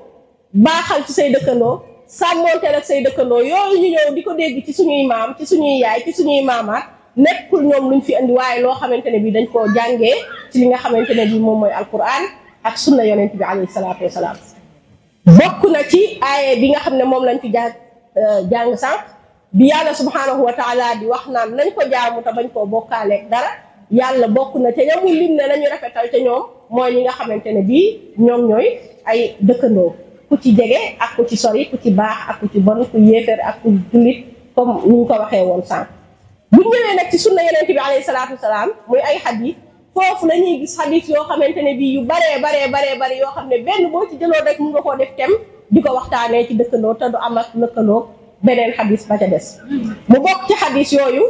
[SPEAKER 1] baaxal ci say dëkkandoo sàmmonteel ak say dëkkandoo yooyu ñu ñëw di ko dégg ci suñuy maam ci suñuy yaay ci suñuy maamaat nekkul ñoom luñ fi andi waaye loo xamante ne bi dañ koo jàngee ci li nga xamante ne bi moom mooy alquran ak sunna yonent bi alayhi salaatu wasalaam bokk na ci aaye bi nga xam ne moom lañ fi jàng sànq bi yàlla subhanahu wa taala di wax naan nañ ko jaamu te bañ koo bokkaaleeg dara yàlla bokk na te ñamul lim ne nañu rafetal te ñoom mooy ñi nga xamante ne bii ñoom ñooy ay dëkkandoo ku ci jege ak ku ci sori ku ci baax ak ku ci bon ku yéeféer ak ku jullit comme ni ñu ko waxee woon sànq bu ñëwee nag ci sunna yonent bi alayhi salaatu wasalaam muy ay xadis foofu la ñuy gis xadis yoo xamante ne bii yu baree yoo xam ne benn boo ci jëloo rek mun nga koo def tem di ko waxtaanee ci dëkkandoo te du am ak lëkkandoo beneen xadis ba ca des mu bokk ci xadis yooyu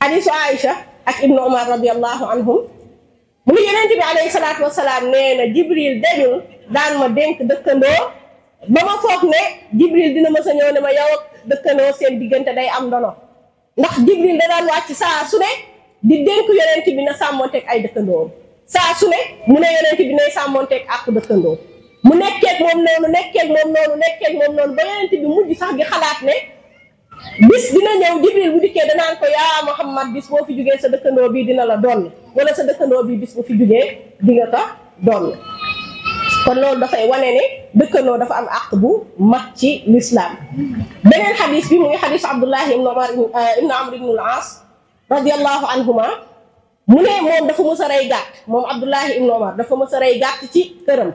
[SPEAKER 1] xadisu Aïcha ak Ibnu Umar radiyallahu anhum mu ngi yonent bi alayhi salaatu wasalaam nee na Jibril dañul daan ma dénk dëkkandoo ba ma foog ne Jibril dina ma sa ñëw ne ma yow ak dëkkandoo seen diggante day am ndono ndax Jibril da daan wàcc saa su ne di dénk yonent bi na sàmmonteeg ay dëkkandoo saa su ne mu ne yonent bi nay sàmmonteeg ak dëkkandoo mu nekkeeg moom noonu ba yonent bi mujj sax di xalaat ne bis dina ñëw Jibril bu dikkee danaan ko yaa Muhammad bis boo fi jugee sa dëkkandoo bii dina la doon wala sa dëkkandoo bii bis bu fi jugee di nga ko doon kon loolu dafay wane ne dëkkandoo dafa am àq bu mag ci l'islam beneen xadis bi mu ngi xadisu Abdullahi ibnu Amr ibnu al-As radiyallahu anhuma mu ne moom dafa mës a rey gàtt moom Abdullahi ibnu Umar dafa mës a rey gàtt ci këram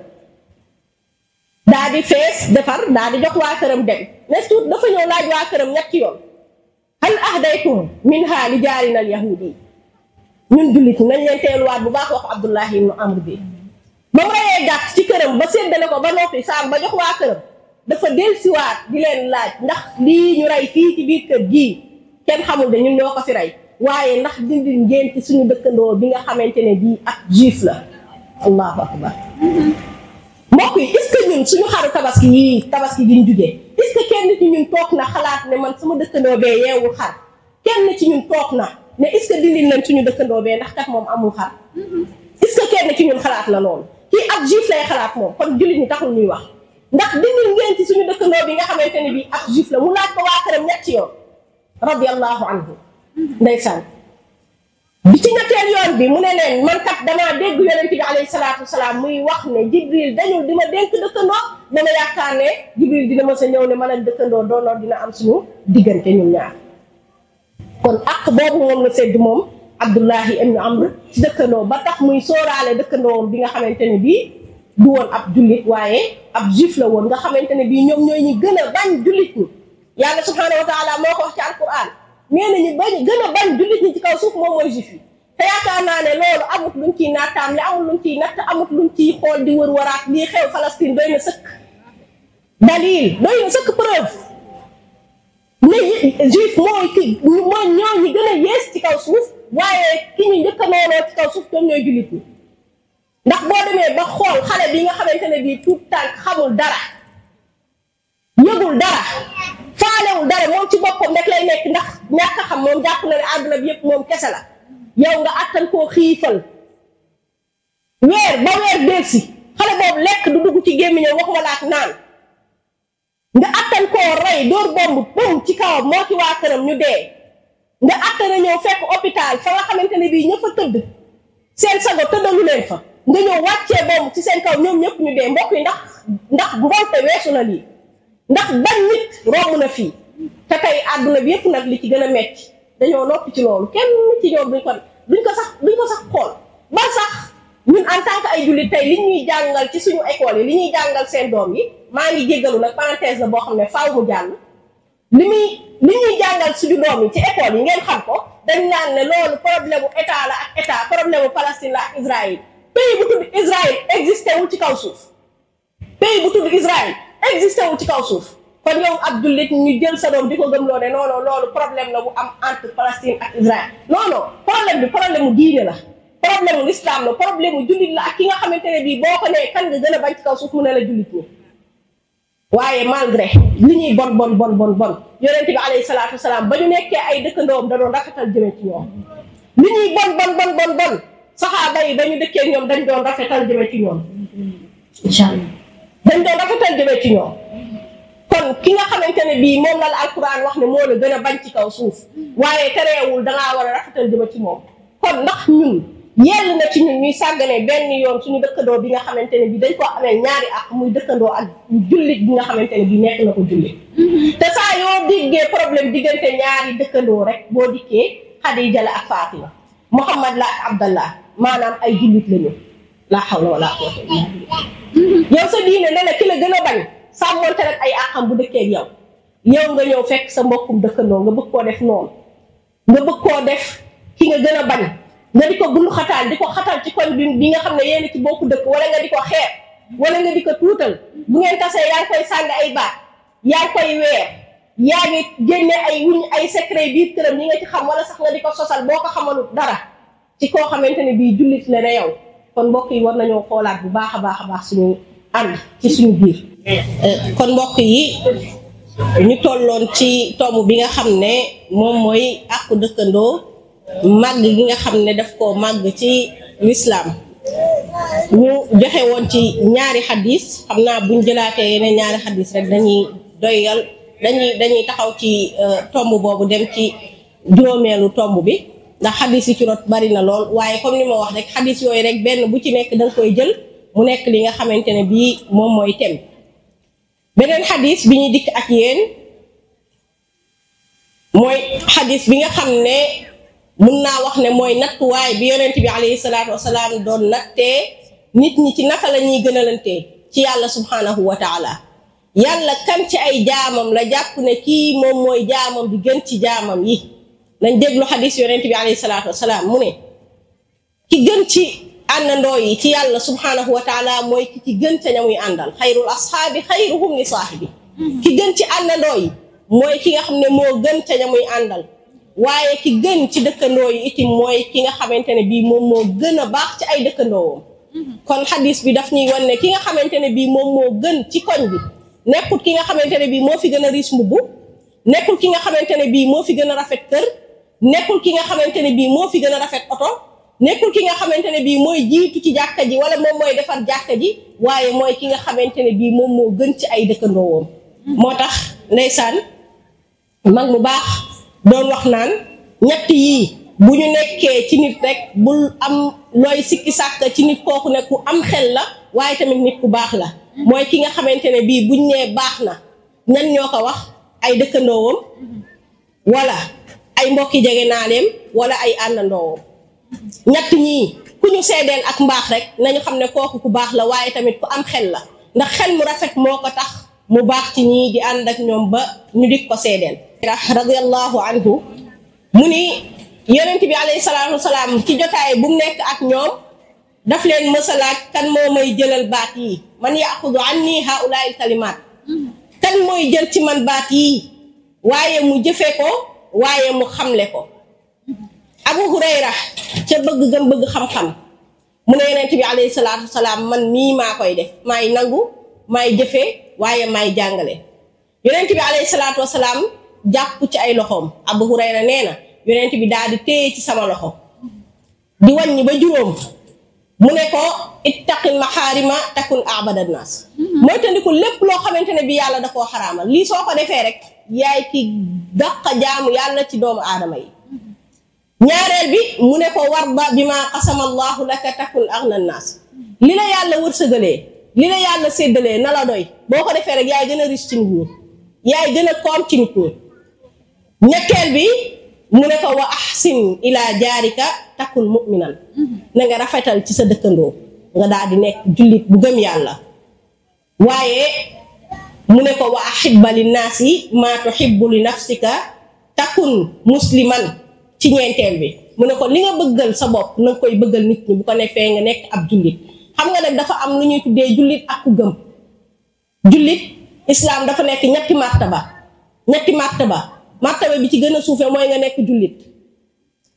[SPEAKER 1] daa di fees defar daa di jox waa këram dem nes tuut dafa ñëw laaj waa këram ñetti yoon hal ahdaytum minha li jaarina al yahudi ñun jullit nañ leen teeluwaat bu baax wax Abdullahi ibnu Amr bi ba mu reyee gàtt ci këram ba séddale ko ba noppi saam ba jox waa këram dafa dellusiwaat di leen laaj ndax lii ñu rey fii ci biir kër gii kenn xamul de ñun ñoo ko fi rey waaye ndax dindi ngeen ci suñu dëkkandoo bi nga xamante ne bii ak juif la allahu akbar mbokk yi est-ce que ñun suñu xaru tabaski yii tabaski gi ñu jugee est-ce que kenn ci ñun toog na xalaat ne man sama dëkkandoo bee yeewul xar kenn ci ñun toog na ne est-ce que dindi nañ suñu dëkkandoo bee ndax kat moom amul xar est-ce que kenn ci ñun xalaat na loolu kii ak juif lay xalaat moom kon jullit ñi taxul ñuy wax ndax dindi ngeen ci suñu dëkkandoo bi nga xamante ne bii ak juif la mu laaj ko waa këram ñetti yoon radiyallahu anhu ndeysaan bi ci ñetteel yoon bi mu ne leen man kat damaa dégg yonent bi alayhi salaatu wasalaam muy wax ne Jibril dañul di ma dénk dëkkandoo dama yaakaar ne Jibril dina ma sa ñëw ne man ak dëkkandoo doonoo dina am suñu diggante ñun ñaar kon ak boobu moom la sedd moom Abdullahi ibn Amr ci dëkkandoo ba tax muy sóoraale dëkkandoom bi nga xamante ne bii du woon ab jullit waaye ab juif la woon nga xamante ne bii ñoom ñooy ñi gën a bañ jullit ñi yàlla subhaanahu wa taala moo ko wax ci alquran nee na ñu bañ gën a bañ jullit ñi ci kaw suuf moom mooy juif yi te yaakaar naa ne loolu amut luñ ciy naataam le amut luñ ciy natt amut luñ ciy xool di wër-waraat lii xew Palestine doy na sëkk dalil doy na sëkk preuve ne juif mooy ñoo ñi gën a yees ci kaw suuf waaye ki ñu njëkk a noonoo ci kaw suuf ñoom ñooy jullit ñi ndax boo demee ba xool xale bi nga xamante ne bii tout tànk xamul dara yëgul dara faalewul dara moom ci boppam rek lay nekk ndax ñàkk a xam moom jàpp na ne àdduna bi yëpp moom kese la yow nga attan koo xiifal weer ba weer delsi xale boobu lekk du dugg ci gémmiñam wax nga laak naan nga attan koo rey dóor bomb bum ci kawam moo ci waa këram ñu dee nga attan a ñëw fekk hôpital fa nga xamante ne bii ña fa tëdd seen sago tëddalu leen fa nga ñëw wàccee bomb ci seen kaw ñoom ñëpp ñu dee mbokk yi ndax mbonte weesu na lii ndax ban nit romb na fii te tey àdduna bi yëpp nag li ci gën a metti dañoo noppi ci loolu kenn ci ñoom duñ ko sax xool ba sax ñun en tant que ay jullit tey li ñuy jàngal ci suñu école yi li ñuy jàngal seen doom yi maa ngi jéggalu nag parenthèse la boo xam ne faaw mu jàll li ñuy jàngal suñu doom yi ci école yi ngeen xam ko dañ naan ne loolu problème u état la ak état problème u Palestine la ak Israël pays bu tudd Israël existé wul ci kaw suuf pays bu tudd Israël existé wul ci kaw suuf kon yow ab jullit ñu jël sa doom di ko gëmloo ne non non loolu problème la bu am entre Palestine ak Israël non non problème bi problème mu diine la problème mu l'islam la problème mu jullit la ak ki nga xamante ne bii boo ko nee kan nga gën a bañ ci kaw suuf mu ne la jullit ñi waaye malgré li ñuy bon yonent bi alayhi salaatu wasalaam ba ñu nekkee ay dëkkandoom da doon rafetal jëme ci ñoom li ñuy bon saxaaba yi ba ñu dëkkee ñoom dañ doon rafetal jëme ci ñoom incha allah dañ doon rafetal jëme ci ñoom kon ki nga xamante ne bii moom la alquran wax ne moo la gën a bañ ci kaw suuf waaye tereewul dangaa war a rafetal jëme ci moom kon ndax ñun yell na ci ñun ñuy sàggane benn yoon suñu dëkkandoo bi nga xamante ne bii dañ koo amee ñaari ak muy dëkkandoo ak jullit bi nga xamante ne bii nekk na ko jullit te saa yoo diggee problème diggante ñaari dëkkandoo rek boo dikkee Xadija la ak Fatima Muhammad la ak Abdallah maanaam ay jullit lañu laa hawla wala quwwata illa billah yow sa diine ne la ki la gën a bañ sàmmonte rek ay àqam bu dëkkee ak yow nga ñëw fekk sa mbokkum dëkkandoo nga bëgg koo def noonu nga bëgg koo def ki nga gën a bañ nga di ko gund xataal di ko xatal ci koñ bi nga xam ne yéen ci bokku dëkk wala nga di ko xeeb wala nga di ko tuutal bu ngeen tasee yaa ngi koy sànni ay baat yaa ngi koy weer yaa ngi génne ay wuñ ay secret biir këram ñi nga ci xam wala sax nga di ko sosal boo ko xamalut dara ci koo xamante ne bii jullit la ne yow kon mbokk yi war nañoo xoolaat bu baax a baax suñu ànd ci suñu biir kon mbokk yi ñu tolloon ci tomb bi nga xam ne moom mooy àqu dëkkandoo màgg gi nga xam ne daf koo màgg ci lislaam ñu joxe woon ci ñaari xadis xam naa buñ jëlaatee yeneen ñaari xadis rek dañuy doyal dañuy taxaw ci tomb boobu dem ci juróomeelu tomb bi ndax xadis yi ci rot bari na lool waaye comme ni ma wax rek xadis yooyu rek benn bu ci nekk danga koy jël mu nekk li nga xamante ne bii moom mooy tem beneen xadis bi ñuy dikk ak yéen mooy xadis bi nga xam ne mun naa wax ne mooy nattuwaay bi yonent bi alayhi salaatu wasalaam doon nattee nit ñi ci naka la ñuy gënalantee ci yàlla subhanahu wa taala yàlla kan ci ay jaamam la jàpp ne kii moom mooy jaamam bi gën ci jaamam yi nañ déglu xadis yonent bi alayhi salaatu wasalaam mu ne ki gën ci àndandoo yi ci yàlla subhanahu wa taala mooy ki ci gën ca ña muy àndal xayrul ashaabi xayruhum li saahibi ki gën ci àndandoo yi mooy ki nga xam ne moo gën ca ña muy àndal waaye ki gën ci dëkkandoo yi itam mooy ki nga xamante ne bii moom moo gën a baax ci ay dëkkandoowam kon xadis bi daf ñuy wan ne ki nga xamante ne bii moom moo gën ci koñ bi nekkul ki nga xamante ne bii moo fi gën a riche mbubb nekkul ki nga xamante ne bii moo fi gën a rafet kër nekkul ki nga xamante ne bii moo fi gën a rafet oto nekkul ki nga xamante ne bii mooy jiitu ci jàkka ji wala moom mooy defar jàkka ji waaye mooy ki nga xamante ne bii moom moo gën ci ay dëkkandoowam moo tax ndeysaan mag mu baax doon wax naan ñett yii bu ñu nekkee ci nit rek bul am looy sikki sàkk ci nit kooku ne ku am xel la waaye tamit nit ku baax la mooy ki nga xamante ne bii buñ nee baax na ñan ñoo ko wax ay dëkkandoowam wala ay mbokki jege naaleem wala ay àndandoowam ñett ñii ku ñu seedeel ak mbaax rek nañu xam ne kooku ku baax la waaye tamit ku am xel la ndax xel mu rafet moo ko tax mu baax ci ñii di ànd ak ñoom ba ñu dik ko seedeel radiyallahu anhu mu ni yonent bi alayhi salaatu wasalaam ci jotaay bu mu nekk ak ñoom daf leen mësalaaj kan moo may jëlal baat yi man yaxudu anni haulaa'il kalimaat kan mooy jël ci man baat yi waaye mu jëfe ko waaye mu xamle ko Abu Hurayra ca bëgg gëm bëgg xam-xam mu ne yonent bi alayhi salaatu wasalaam man mii maa koy def maay nangu maay jëfee waaye maay jàngale yonent bi alayhi salaatu wasalaam jàpp ci ay loxoom Abu Hurayra nee na yonent bi daal di téye ci sama loxo di wàññi ba juróom mu ne ko ittaqil maxaarima takun abada naas mooy tandiku lépp loo xamante ne bi yàlla da koo xaraamal lii soo ko defee rek yaay ki dàq jaamu yàlla ci doomu aadama yi ñaareel bi mu ne ko warda bi ma qasama allahu laka takun agna naas li la yàlla wërsëgalee li la yàlla séddalee na la doy boo ko defee rek yaay gën a riche ci nit ñi yaay gën a koom ci nit ñi ñetteel bi mu ne ko wa ahsin ila jaarika takun mu'minan na nga rafetal ci sa dëkkandoo nga daal di nekk jullit bu gëm yàlla waaye mu ne ko wa ahibba linnaasi ma tuhibbu li nafsika takun musliman ci ñeenteel bi mu ne ko li nga bëggal sa bopp na nga koy bëggal nit ñi bu ko defee nga nekk ab jullit xam nga nag dafa am lu ñuy tuddee jullit ak ku gëm jullit islam dafa nekk ñetti martaba martaba bi ci gën a suufe mooy nga nekk jullit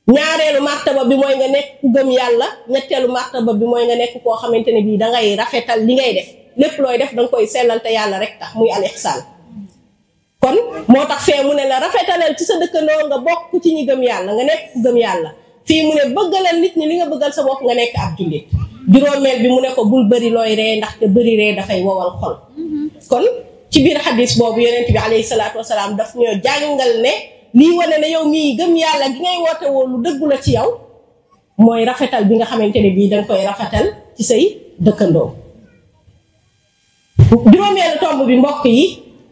[SPEAKER 1] ñaareelu martaba bi mooy nga nekk ku gëm yàlla ñetteelu martaba bi mooy nga nekk koo xamante ne bii dangay rafetal li ngay def lépp looy def danga koy sellal te yàlla rek tax muy al ihsaan kon moo tax fee mu ne la rafetalal ci sa dëkkandoo nga bokk ci ñi gëm yàlla nga nekk ku gëm yàlla fii mu ne bëggalal nit ñi li nga bëggal sa bopp nga nekk ab jullit juróomeel bi mu ne ko bul bëri looy ree ndaxte bëri ree dafay wowal xol kon ci biir xadis boobu yonent bi alayhi salaatu wasalaam daf ñoo jàngal ne lii wane ne yow mii gëm yàlla gi ngay woote woo lu dëggu la ci yow mooy rafetal bi nga xamante ne bii danga koy rafetal ci say dëkkandoo juróomeelu tomb bi mbokk yi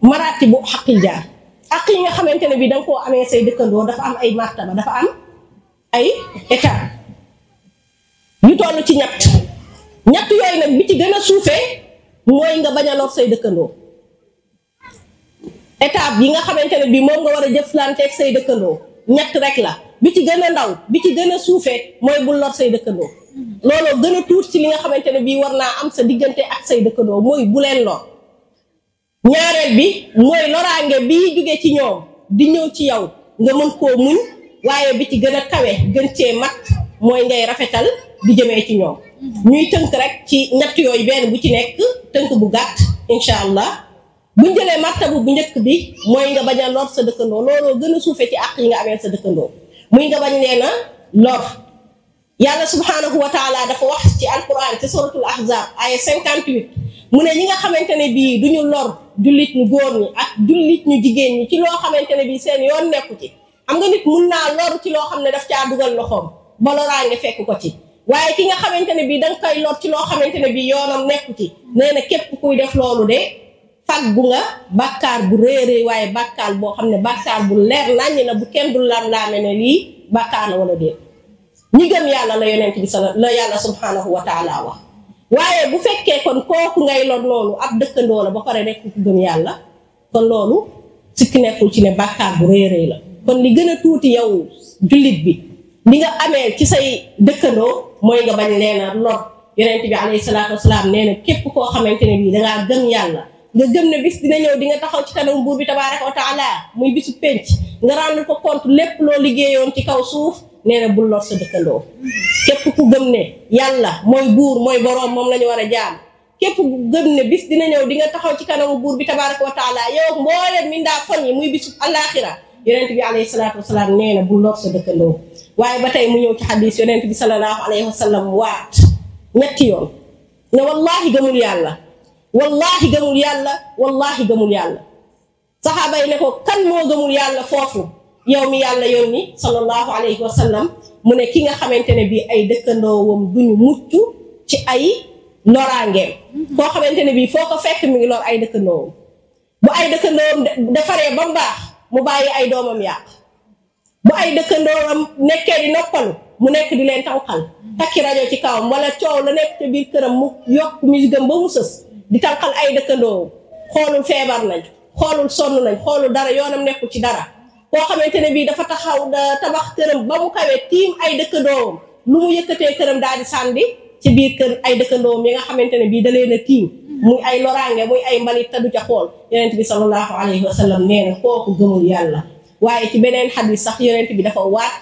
[SPEAKER 1] maraati bu xaqil jaar ak yi nga xamante ne bii danga koo amee say dëkkandoo dafa am ay martaba dafa am ay étape yu toll ci ñett yooyu nag bi ci gën a suufee mooy nga bañ a lor say dëkkandoo étape yi nga xamante ne bii moom nga war a jëflanteeg say dëkkandoo ñett rek la bi ci gën a ndaw bi ci gën a suufee mooy bul lor say dëkkandoo looloo gën a tuut ci li nga xamante ne bii war naa am sa diggante ak say dëkkandoo mooy bu leen lor ñaareel bi mooy loraange bii jóge ci ñoom di ñëw ci yow nga mën koo muñ waaye bi ci gën a kawe gën cee mat mooy ngay rafetal di jëmee ci ñoom ñuy tënk rek ci ñett yooyu benn bu ci nekk tënk bu gàtt incha allah buñ jëlee martabu bu njëkk bi mooy nga bañ a lor sa dëkkandoo looloo gën a suufee ci àq yi nga amee sa dëkkandoo muy nga bañ leen a lor yàlla subhanahu wa taala dafa wax ci alquran ci suratul ahzab aya 58 mu ne ñi nga xamante ne bii duñu lor jullit ñu góor ñi ak jullit ñu jigéen ñi ci loo xamante ne bii seen yoon nekku ci xam nga nit mun naa lor ci loo xam ne daf caa dugal loxoom ba loraange fekk ko ci waaye ki nga xamante ne bii danga koy lor ci loo xamante ne bii yoonam nekku ci nee na képp kuy def loolu de faggu nga bàkkaar bu réeré waaye bàkkaar boo xam ne bàkkaar bu leer naññ la bu kenn du lam-laame ne lii bàkkaar la wala déet ñi gëm yàlla la yonent bi la yàlla subhanahu wa taala wax waaye bu fekkee kon kooku ngay lor noonu ab dëkkandoo la ba pare rek ku gëm yàlla kon loolu sikki nekkul ci ne bàkkaar bu réeré la kon li gën a tuuti yow jullit bi li nga amee ci say dëkkandoo mooy nga bañ leen a lor yonent bi alayhi salaatu wasalaam nee na képp koo xamante ne bii dangaa gëm yàlla nga gëm ne bis dina ñëw di nga taxaw ci kanam buur bi tabaaraka wa taala muy bisu penc nga rendre ko compte lépp loo liggéeyoon ci kaw suuf nee na bul lor sa dëkkandoo képp ku gëm ne yàlla mooy buur mooy boroom moom la ñu war a jaam képp ku gëm ne bis dina ñëw di nga taxaw ci kanamu buur bi tabaaraka wa taala yow mbooleem mindaa fon yi muy bisu alaaxira yonent bi alayhi salaatu wasalaam nee na bul lor sa dëkkandoo waaye ba tey mu ñëw ci xadis yonent bi sallallahu alayhi wa sallam waat ñetti yoon ne wallahi gëmul yàlla wallahi gëmul yàlla wallahi gëmul yàlla saxaaba yi ne ko kan moo gëmul yàlla foofu yow mi yàlla yónni sallallahu alayhi wa sallam mu ne ki nga xamante ne bii ay dëkkandoowam duñu mucc ci ay loraangeem koo xamante ne bii foo ko fekk mi ngi lor ay dëkkandoowam bu ay dëkkandoowam defaree ba mu baax mu bàyyi ay doomam yàq bu ay dëkkandoowam nekkee di noppalu mu nekk di leen tànqal takki rajo ci kawam wala coow la nekk ca biir këram mu yokk musigam ba mu sës di tànqal ay dëkkandoo xoolul feebar nañ xoolul sonn nañ xoolul dara yoonam nekkul ci dara koo xamante ne bii dafa taxaw da tabax këram ba mu kawee tiim ay dëkkandoom lu mu yëkkatee këram daal di sànni ci biir kër ay dëkkandoom yi nga xamante ne bii da leen a tiim muy ay loraange muy ay mbalit te du ca xool yonent bi sallallahu alayhi wa sallam nee na kooku gëmul yàlla waaye ci beneen xadis sax yonent bi dafa waat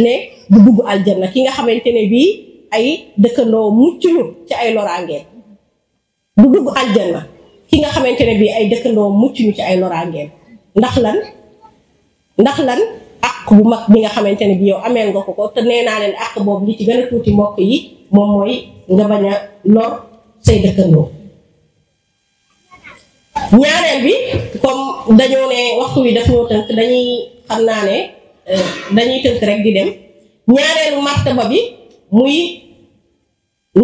[SPEAKER 1] ne du dugg aljanna ki nga xamante ne bii ay dëkkandoo muccuñu ci ay loraangeen du dugg aljanna ki nga xamante ne bii ay dëkkandoo muccuñu ci ay loraangeen ndax lan àq bu mag bi nga xamante ne bii yow ameel nga ko te nee naa leen àq boobu li ci gën a tuuti mbokk yi moom mooy nga bañ a lor say dëkkandoo. ñaareel bi comme dañoo ne waxtu wi daf ñoo tënk dañuy xam naa ne dañuy tënk rek di dem ñaareelu martaba bi muy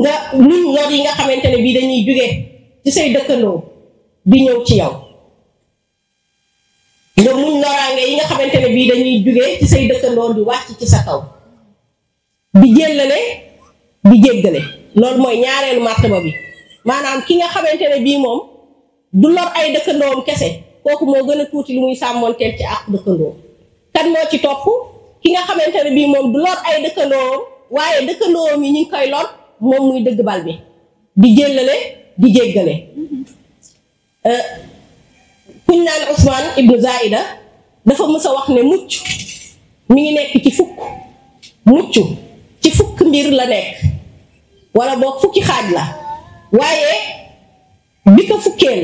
[SPEAKER 1] nga luñ lor yi nga xamante ne bii dañuy jóge ci say dëkkandoo di ñëw ci yow nga muñ loraange yi nga xamante ne bii dañuy jóge ci say dëkkandoo di wàcc ci sa kaw di jéllale di jéggale loolu mooy ñaareelu martaba bi maanaam ki nga xamante ne bii moom du lor ay dëkkandoom kese kooku moo gën a tuuti lu muy sàmmoonteel ci ak dëkkandoo kan moo ci topp ki nga xamante ne bii moom du lor ay dëkkandoom waaye dëkkandoom yi ñu ngi koy lor moom muy dëgg bal bi di jéllale di jéggale kuñ naan Ousmane ibnu Zaida dafa mës a wax ne mucc mi ngi nekk ci fukk mucc ci fukk mbir la nekk wala boog fukki xaaj la waaye bi ko fukkeel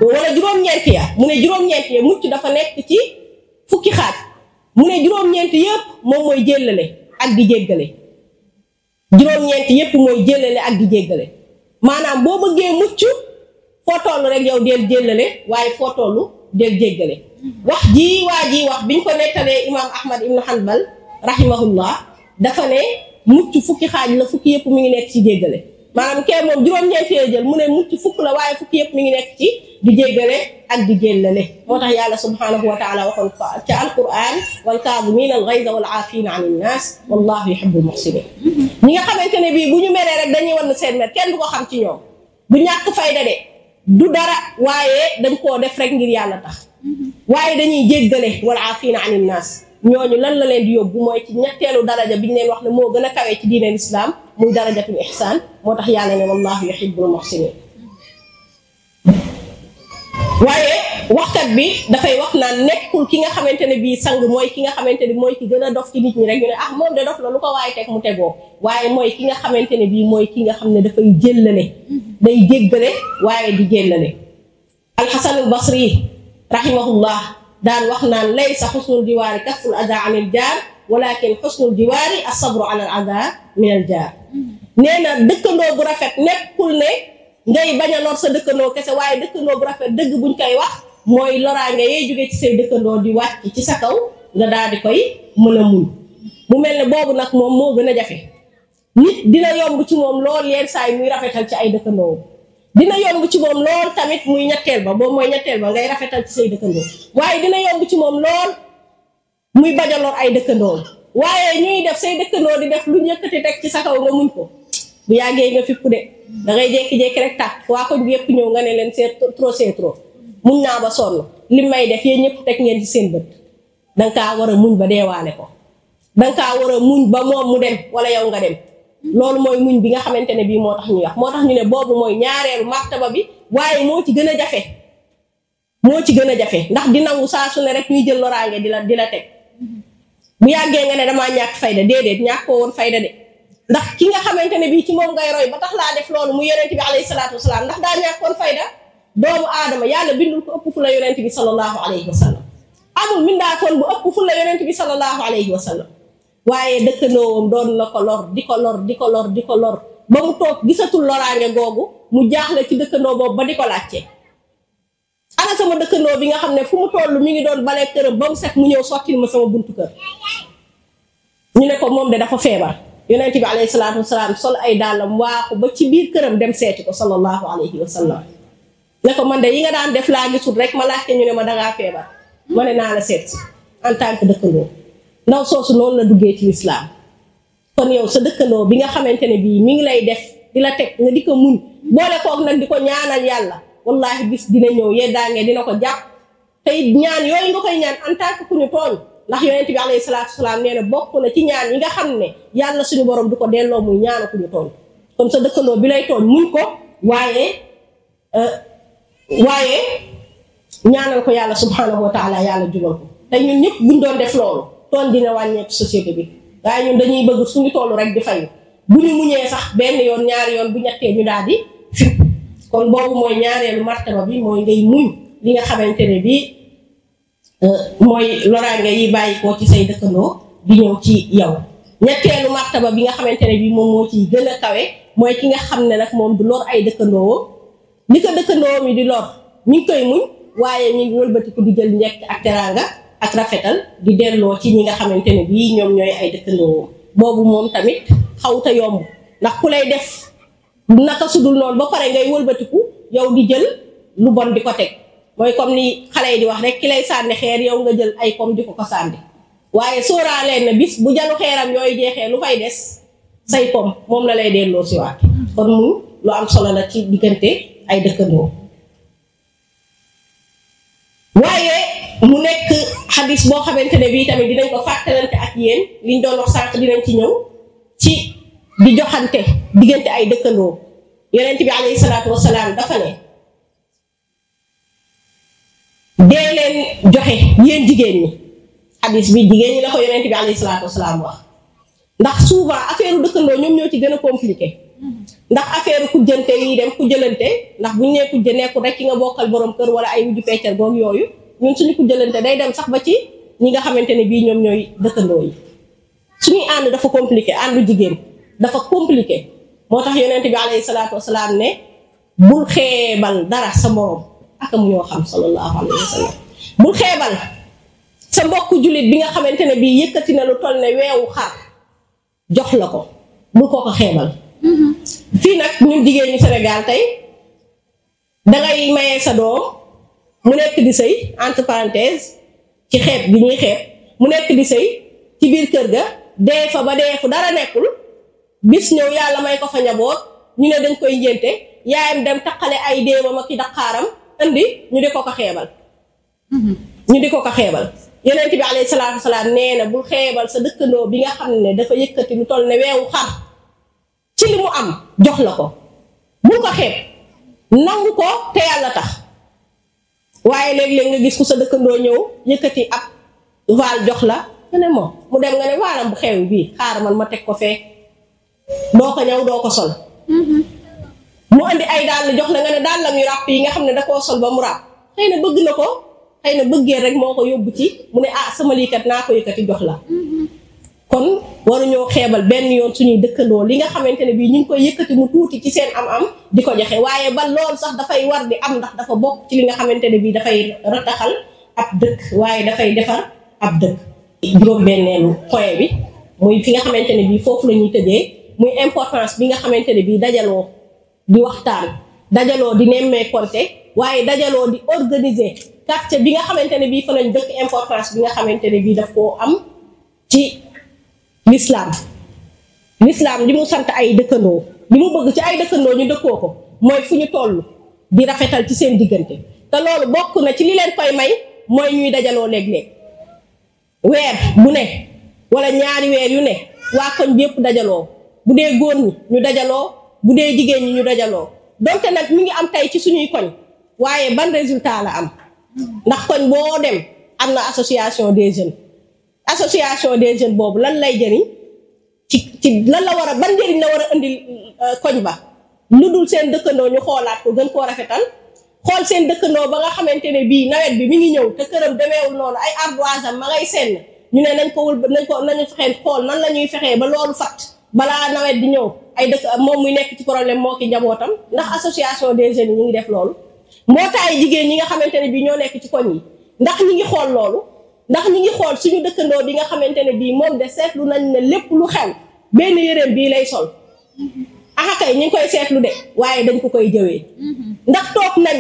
[SPEAKER 1] wala juróom-ñeent ya mu ne juróom-ñeent ya mucc dafa nekk ci fukki xaaj mu ne juróom-ñeent yëpp moom mooy jéllale ak di jéggale juróom-ñeent yëpp mooy jéllale ak di jéggale maanaam boo bëggee mucc foo toll rek yow del jéllale waaye foo toll del jéggale wax ji waa ji wax biñ ko nettalee imaam Ahmad ibnu Hanbal rahimahullah dafa ne mucc fukki xaaj la fukki yëpp mi ngi nekk ci jéggale maanaam kee moom juróom-ñeent yee jël mu ne mucc fukk la waaye fukki yëpp mi ngi nekk ci di jéggale ak di jéllale moo tax yàlla subhanahu wa taala waxoon ca alquran wal kaazimiina al ghayza wal aafiina an innaas wallahu yuhibbul muhsinin ñi nga xamante ne bii bu ñu meree rek dañuy wan seen mer kenn du ko xam ci ñoom du ñàkk fayda de du dara waaye dañ koo def rek ngir yàlla tax waaye dañuy jéggale wal aafiina an innaas ñooñu lan la leen di yóbbu mooy ci ñetteelu daraja bi ñu leen wax ne moo gën a kawee ci diineel islam muy darajatul ihsaan moo tax yàlla ne wallahu yuhibbul muhsinin waaye waxkat bi dafay wax naan nekkul ki nga xamante ne bii sang mooy ki nga xamante ne mooy ki gën a dof ci nit ñi rek ñu ne ah moom de dof la lu ko waaye teg mu tegoo waaye mooy ki nga xamante ne bii mooy ki nga xam ne dafay jéllale day jéggale waaye di jéllale alxasanul basri rahimahullah daan wax naan laysa xusnul jiwaari kaful ada anil jaar walakin xusnul jiwaari asabru ala al ada min al jaar nee na dëkkandoo bu rafet nekkul ne ngay bañ a lor sa dëkkandoo kese waaye dëkkandoo bu rafet dëgg buñ koy wax mooy loraange yee jóge ci say dëkkandoo di wàcc ci sa kaw nga daal di koy mën a muñ mu mel ne boobu nag moom moo gën a jafe nit dina yomb ci moom lool yenn saa yi muy rafetal ci ay dëkkandoo dina yomb ci moom lool tamit muy ñetteel ba boobu mooy ñetteel ba ngay rafetal ci say dëkkandoo waaye dina yomb ci moom lool muy bañ a lor ay dëkkandoo waaye ñuy def say dëkkandoo di def lu ñëkkati teg ci sa kaw nga muñ ko bu yàggee nga fippu de da ngay jékki-jékki rek tàkk waa koñ bi yëpp ñëw nga ne leen c'est trop muñ naa ba sonn li may def yéen ñëpp teg ngeen ci seen bët danga kaa war a muñ ba deewaale ko danga kaa war a muñ ba moom mu dem wala yow nga dem loolu mooy muñ bi nga xamante ne bii moo tax ñuy wax moo tax ñu ne boobu mooy ñaareelu martaba bi waaye moo ci gën a jafe moo ci gën a jafe ndax di nangu saa su ne rek ñuy jël loraange di la teg bu yàggee nga ne damaa ñàkk fayda déedéet ñàkk ko woon fayda de ndax ki nga xamante ne bii ci moom ngay roy ba tax laa def loolu mu yonent bi alayhi salaatu wasalaam ndax daa ñàkkoon fayda doomu aadama yàlla bindul ko ëpp fu la yonent bi sallallahu alayhi wa sallam amul mindaakoon bu ëpp fu la yonent bi sallallahu alayhi wa sallam waaye dëkkandoowam doon na ko lor di ko lor ba mu toog gisatul loraange googu mu jaaxle ci dëkkandoo boobu ba di ko laajte ana sama dëkkandoo bi nga xam ne fu mu toll mi ngi doon balee këram ba mu set mu ñëw sottil ma sama buntu kër ñu ne ko moom de dafa feebar yonent bi alayhi salaatu wasalaam sol ay dàllam waaxu ba ci biir këram dem seeti ko sallallahu alayhi wa sallam ne ko man de yi nga daan def laa gisul rek ma laajte ñu ne ma dangaa feebar ma ne naa la seet si en tant que dëkkandoo ndaw soosu noonu la duggee ci lislaam kon yow sa dëkkandoo bi nga xamante ne bii mi ngi lay def di la teg nga di ko muñ boole koog nag di ko ñaanal yàlla wallahi bis dina ñëw yeddaange dina ko jàpp te it ñaan yooyu nga koy ñaan en tant que ku ñu tooñ ndax yonent bi alayhi salaatu wasalaam nee na bokk na ci ñaan yi nga xam ne yàlla suñu borom du ko delloo muy ñaana ku ñu tooñ kon sa dëkkandoo bi lay tooñ muñ ko waaye ñaanal ko yàlla subhanahu wa taala yàlla jubal ko te ñun ñëpp buñ doon def loolu tooñ dina wàññeeku société bi waaye ñun dañuy bëgg suñu tollu rek di fayu bu ñu muñee sax benn yoon ñaari yoon bu ñettee ñu daal di fi kon boobu mooy ñaareelu martaba bi mooy ngay muñ li nga xamante ne bii mooy loraange yi bàyyi koo ci say dëkkandoo di ñëw ci yow. ñetteelu martaba bi nga xamante ne bii moom moo ciy gën a kawe mooy ki nga xam ne nag moom du lor ay dëkkandoo li ko dëkkandoo mi di lor ñu ngi koy muñ waaye ñu ngi wëlbatiku di jël njekk ak teraanga ak rafetal di delloo ci ñi nga xamante ne bii ñoom ñooy ay dëkkandoo boobu moom tamit xawta yomb ndax ku lay def naka sudul noonu ba pare ngay wëlbatiku yow di jël lu bon di ko teg mooy comme ni xale yi di wax rek ki lay sànni xeer yow nga jël ay pom di ko sànni waaye sóoraaleen na bis bu jalu xeeram yooyu jeexee lu fay des say pom moom la lay delloo si waat kon mu lu am solo la ci diggante ay dëkkandoo waaye mu nekk xadis boo xamante ne bii tamit dinañ ko fàttalante ak yéen liñ doon wax sànq dinañ ci ñëw ci di joxante diggante ay dëkkandoo yonent bi alayhi salaatu wasalaam dafa ne dee leen joxe yéen jigéen ñi xadis bi jigéen ñi la ko yonent bi alayhi salaatu wasalaam wax ndax souvent affaire dëkkandoo ñoom ñoo ci gën a compliqué ndax affaire kujjante yi dem kujjalante ndax bu ñu nee kujje nekkul rek ki nga bokkal borom kër wala ay wujju peccal goog yooyu ñun suñu kujjalante day dem sax ba ci ñi nga xamante ne bii ñoom ñooy dëkkandoo yi suñuy ànd dafa compliqué àndu jigéen dafa compliqué moo tax yonent bi alayhi salaatu wasalaam ne bul xeebal dara sa morom ak mu ñoo xam sallallahu alayhi wa sallam bul xeebal sa mbokku jullit bi nga xamante ne bii yëkkati na lu toll ne weewu xar jox la ko bul ko xeebal. fii nag ñun jigéen ñi Sénégal tey dangay mayee sa doom mu nekk di sëy entre parenthèse ci xeeb bi ñuy xeeb mu nekk di sëy ci biir kër ga dee fa ba dee fu dara nekkul bis ñëw yàlla may ko fa njaboot ñu ne dañ koy njënte yaayam dem taqale ay déemam ak i daqaaram indi ñu di ko xeebal ñu di ko xeebal yonent bi alayhi salaatu wasalaam nee na bul xeebal sa dëkkandoo bi nga xam ne dafa yëkkati lu toll ne weewu xar ci li mu am jox la ko bul ko xeeb nangu ko te yàlla tax waaye léeg-léeg nga gis ku sa dëkkandoo ñëw yëkkati ab vaal jox la nga ne moom mu dem nga ne waalam bu xew bii xaar man ma teg ko fee doo ko ñëw doo ko sol mu andi ay dàll jox la nga ne dàllam yu ràpp yi nga xam ne da koo sol ba mu ràpp xëy na bëgg na ko xëy na bëggee rek moo ko yóbbu ci mu ne ah sama liikat naa ko yëkkati jox la kon waruñoo xeebal benn yoon suñuy dëkkandoo li nga xamante ne bii ñu ngi koy yëkkati mu tuuti ci seen am-am di ko joxe waaye ba loolu sax dafay war di am ndax dafa bokk ci li nga xamante ne bii dafay rataxal ab dëkk waaye dafay defar ab dëkk. juróom-benneelu point bi muy fi nga xamante ne bii foofu la ñuy tëjee muy importance bi nga xamante ne bii dajaloo di waxtaan dajaloo di nemmeekonte waaye dajaloo di organiser quartier bi nga xamante ne bii fa lañ dëkk importance bi nga xamante ne bii daf koo am ci. l'islam li mu sant ay dëkkandoo li mu bëgg ci ay dëkkandoo ñu dëkkoo ko mooy fu ñu toll di rafetal ci seen diggante te loolu bokk na ci li leen koy may mooy ñuy dajaloo léeg-léeg weer bu ne wala ñaari weer yu ne waa koñ bi yëpp dajaloo bu dee góor ñi ñu dajaloo bu dee jigéen ñi ñu dajaloo donte nag mi ngi am tey ci suñuy koñ waaye ban résultat la am ndax koñ boo dem am na association des jeunes boobu lan lay jëriñ ci lan la war a ban njëriñ la war a indil koñ ba lu dul seen dëkkandoo ñu xoolaat ko gën koo rafetal xool seen dëkkandoo ba nga xamante ne bii nawet bi mi ngi ñëw te këram demeewul noonu ay ardoise am ma ngay senn ñu ne nañu fexee xool nan la ñuy fexee ba loolu fat balaa nawet di ñëw ay dëkk moom muy nekk ci problème moo ki njabootam ndax association des jeunes yi ñu ngi def loolu mbootaay jigéen ñi nga xamante ne bii ñoo nekk ci koñ yi ndax ñi ngi xool loolu ndax ñi ngi xool suñu dëkkandoo bi nga xamante ne bii moom de seetlu nañ ne lépp lu xew benn yëreem bii lay sol kay ñu ngi koy seetlu de waaye dañ ko koy jëwee ndax toog nañ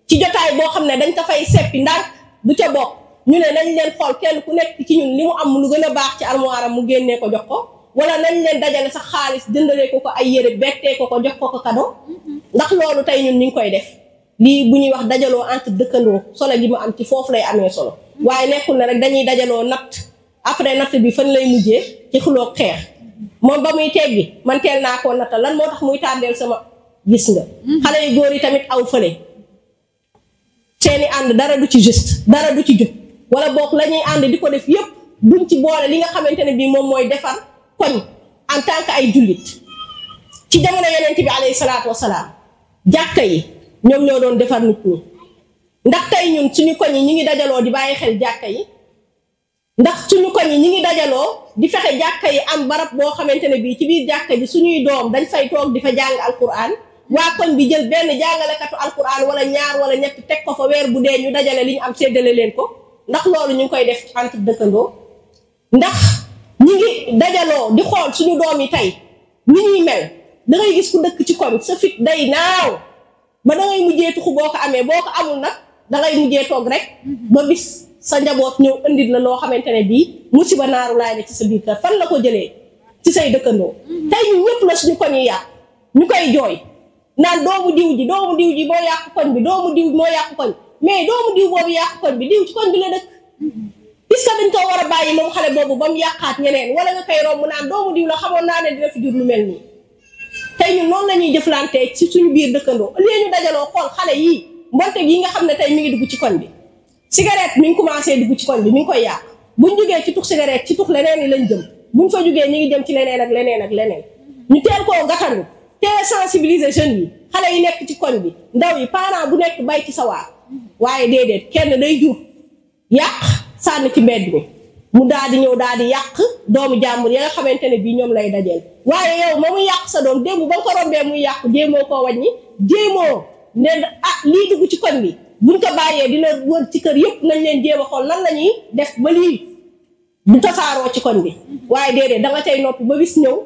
[SPEAKER 1] ci jotaay boo xam ne dañ ko fay seppi ndànk du ca bokk ñu ne nañ leen xool kenn ku nekk ci ñun li mu am lu gën a baax ci armoire am mu génnee ko jox ko wala nañ leen dajale sax xaalis jëndalee ko ay yére bettee ko jox ko cadeau ndax loolu tey ñun ñu ngi koy def lii bu ñuy wax dajaloo entre dëkkandoo solo gi mu am ci foofu lay amee solo waaye nekkul ne rek dañuy dajaloo natt après natt bi fan lay mujjee ci xuloo xeex moom ba muy teggi man teel naa koo nattal lan moo tax muy tàddeel sama gis nga xale yu góor yi tamit aw fële seeni ànd dara du ci juste dara du ci jub wala boog la ñuy ànd di ko def yépp duñ ci boole li nga xamante ne bii moom mooy defar koñ en tant que ay jullit ci jamono yonent bi alayhi salaatu wasalaam jàkka yi ñoom ñoo doon defar nit ñi ndax tey ñun suñu koñ yi ñi ngi dajaloo di bàyyi xel jàkka yi ndax suñu koñ yi ñi ngi dajaloo di fexe jàkka yi am barab boo xamante ne bii ci biir jàkka ji suñuy doom dañ fay toog di fa jàng alquran waa koñ bi jël benn jàngalekatu alquran wala ñaar wala ñett teg ko fa weer bu dee ñu dajale li ñu am séddale leen ko ndax loolu ñu ngi koy def entre dëkkandoo ndax ñi ngi dajaloo di xool suñu doom yi tey ni ñuy mel da ngay gis ku dëkk ci koñ sa fit day naaw ba da ngay mujjee tuxu boo ko amee boo ko amul nag da ngay mujjee toog rek ba bis sa njaboot ñëw indil la loo xamante ne bii musiba naaru laay ne ci sa biir kër fan la ko jëlee ci say dëkkandoo tey ñun ñëpp la suñu koñ yi yàq ñu koy jooy naan doomu diw ji moo yàq koñ bi doomu diw moo yàq koñ mais doomu diw boobu yàq koñ bi diw ci koñ bi la dëkk est-ce que dañ ko war a bàyyi moom xale boobu ba mu yàqaat ñeneen wala nga koy romb naan doomu diw la xamoon naa ne dina fi jur lu mel nii tey ñun noonu la ñuy jëflantee ci suñu biir dëkkandoo ëllëgee ñu dajaloo xool xale yii mbonte yi nga xam ne tey mi ngi dugg ci koñ bi cigarette mi ngi commencé dugg ci koñ bi mi ngi koy yàq buñ jógee ci tux cigarette ci tux leneen yi lañ jëm buñ fa jógee ñi ngi jëm ci leneen ak leneen ak leneen ñu teel koo gàttandu teel sensibiliser jeunes yi xale yi nekk ci koñ bi ndaw yi parent bu nekk bay ci sa waar waaye déedéet kenn day jur yàq sànni ci mbedd mi mu daal di ñëw daal di yàq doomu jàmbur ya nga xamante ne bii ñoom lay dajeel waaye yow ma muy yàq sa doom démb ba nga ko rombee muy yàq jéemoo koo wàññi jéemoo ne lii dugg ci koñ bi buñ ko bàyyee dina wër ci kër yëpp nañ leen jéem a xool nan la ñuy def ba lii du tasaaroo ci koñ bi waaye déedéet da nga cay noppi ba bis ñëw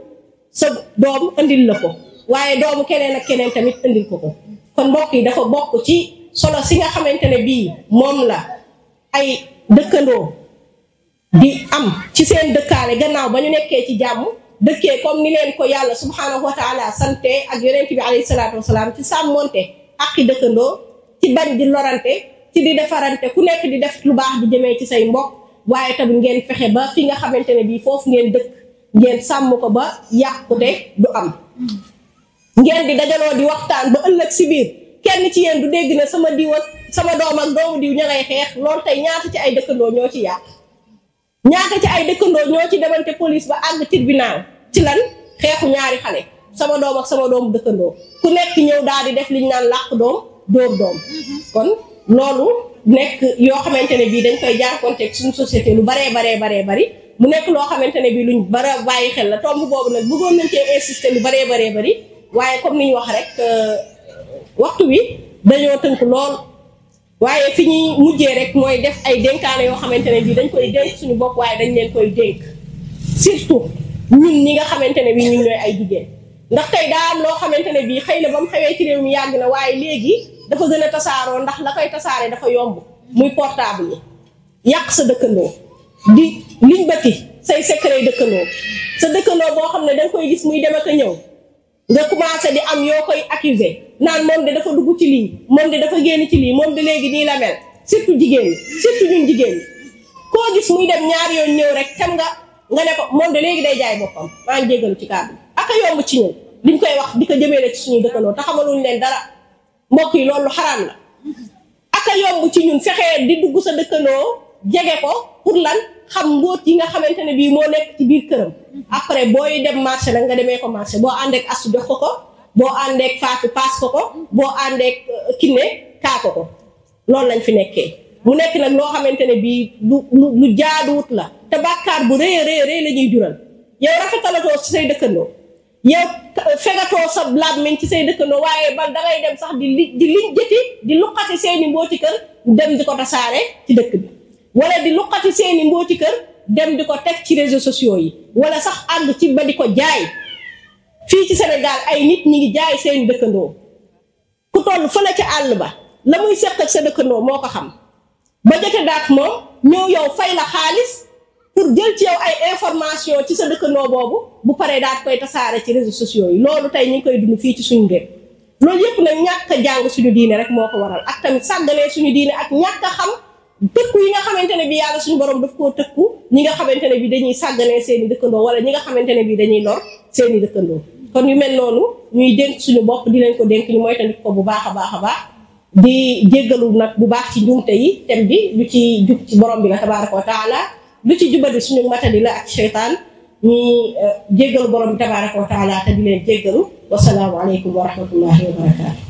[SPEAKER 1] sa doom indil la ko waaye doomu keneen ak keneen tamit indil ko kon mbokk yi dafa bokk ci solo si nga xamante ne bii moom la ay dëkkandoo di am ci seen dëkkaale gannaaw ba ñu nekkee ci jàmm dëkkee comme ni leen ko yàlla subhanahu wa taala sante ak yonent bi alayhi salaatu wasalaam ci sàmmonte ak i dëkkandoo ci bañ di lorante ci di defarante ku nekk di def lu baax di jëmee ci say mbokk waaye tamit ngeen fexe ba fi nga xamante ne bii foofu ngeen dëkk ngeen sàmm ko ba yàqute du am ngeen di dajaloo di waxtaan ba ëllëg si biir kenn ci yéen du dégg ne sama diw ak sama doom ak doomu diw ña ngay xeex loolu tey ñaata ci ay dëkkandoo ñoo ci yàq ñaata ci ay dëkkandoo ñoo ci demante police ba àgg tribunal ci lan xeexu ñaari xale sama doom ak sama doomu dëkkandoo ku nekk ñëw daal di def liñ naan làq doom dóor doom kon loolu nekk yoo xamante ne bii dañ koy jànkonteeg suñu société lu bari mu nekk loo xamante ne bii luñ bara bàyyi xel la tomb boobu nag bëggoon nañ cee insister lu bari waaye comme ni ñu wax rek waxtu wi dañoo tënk lool waaye fi ñuy mujjee rek mooy def ay dénkaane yoo xamante ne bii dañ koy dénk suñu bopp waaye dañ leen koy dénk surtout ñun ñi nga xamante ne bii ñun ñooy ay jigéen ndax tey daa am loo xamante ne bii xëy na ba mu xewee ci réew mi yàgg na waaye léegi dafa gën a tasaaroo ndax la koy tasaare dafa yomb muy portable yi yàq sa dëkkandoo di liñ bëtti say secret dëkkandoo sa dëkkandoo boo xam ne danga koy gis muy dem ak a ñëw nga commencé di am yoo koy accuser naan moom de dafa dugg ci lii moom de dafa génn ci lii moom de léegi nii la mel surtout jigéen ñi surtout ñun jigéen ñi koo gis muy dem ñaari yoon ñëw rek tam nga ne ko moom de léegi day jaay boppam maa ngi jégalu ci kàddu ak a yomb ci ñun liñ koy wax di ko jëmeele ci suñuy dëkkandoo te xamaluñ leen dara mbokk yi loolu xaraam la ak a yomb ci ñun fexee di dugg sa dëkkandoo jege ko pour lan xam mbóot yi nga xamante ne bii moo nekk ci biir këram après booy dem marché nag nga demee ko marché boo àndeek astu jox ko boo àndeek faatu paas ko boo àndeek kinne kaa ko loolu lañ fi nekkee mu nekk nag loo xamante ne bii lu jaaduwut la te bàkkaar bu rëy la ñuy jural yow rafetalatoo ci say dëkkandoo yow fegatoo sa làmmiñ ci say dëkkandoo waaye ba dangay dem sax di liñ jëti di luqati seeni mbooti kër dem di ko tasaare ci dëkk bi wala di luqati seeni mbooti kër dem di ko teg ci réseaux sociaux yi wala sax àgg ci ba di ko jaay fii ci Sénégal ay nit ñi ngi jaay seeni dëkkandoo ku toll fële ca àll ba la muy seq ak sa dëkkandoo moo ko xam ba jote daat moom ñëw yow fay la xaalis pour jël ci yow ay information ci sa dëkkandoo boobu bu paree daal koy tasaare ci réseaux sociaux yi loolu tey ñu ngi koy dund fii ci suñu réew loolu yëpp nag ñàkk a jàng suñu diine rek moo ko waral ak tamit sàggalee suñu diine ak ñàkk a xam tëkku yi nga xamante ne bi yàlla suñu borom daf koo tëkku ñi nga xamante ne bi dañuy sàggalee seen i dëkkandoo wala ñi nga xamante ne bi dañuy lor seen i dëkkandoo kon yu mel noonu ñuy dénk suñu bopp di leen ko dénk ñu moytandiku ko bu baax a baax a baax di jéggalu nag bu baax ci njuumte yi tem bi lu ci jub ci borom bi la tabaaraka wa taala lu ci jubadi suñu matadi la ak seytaan ñi jéggalu borom bi tabaaraka wa taala te di leen jéggalu wasalaamu aleykum wa rahmatullahi wa barakaatu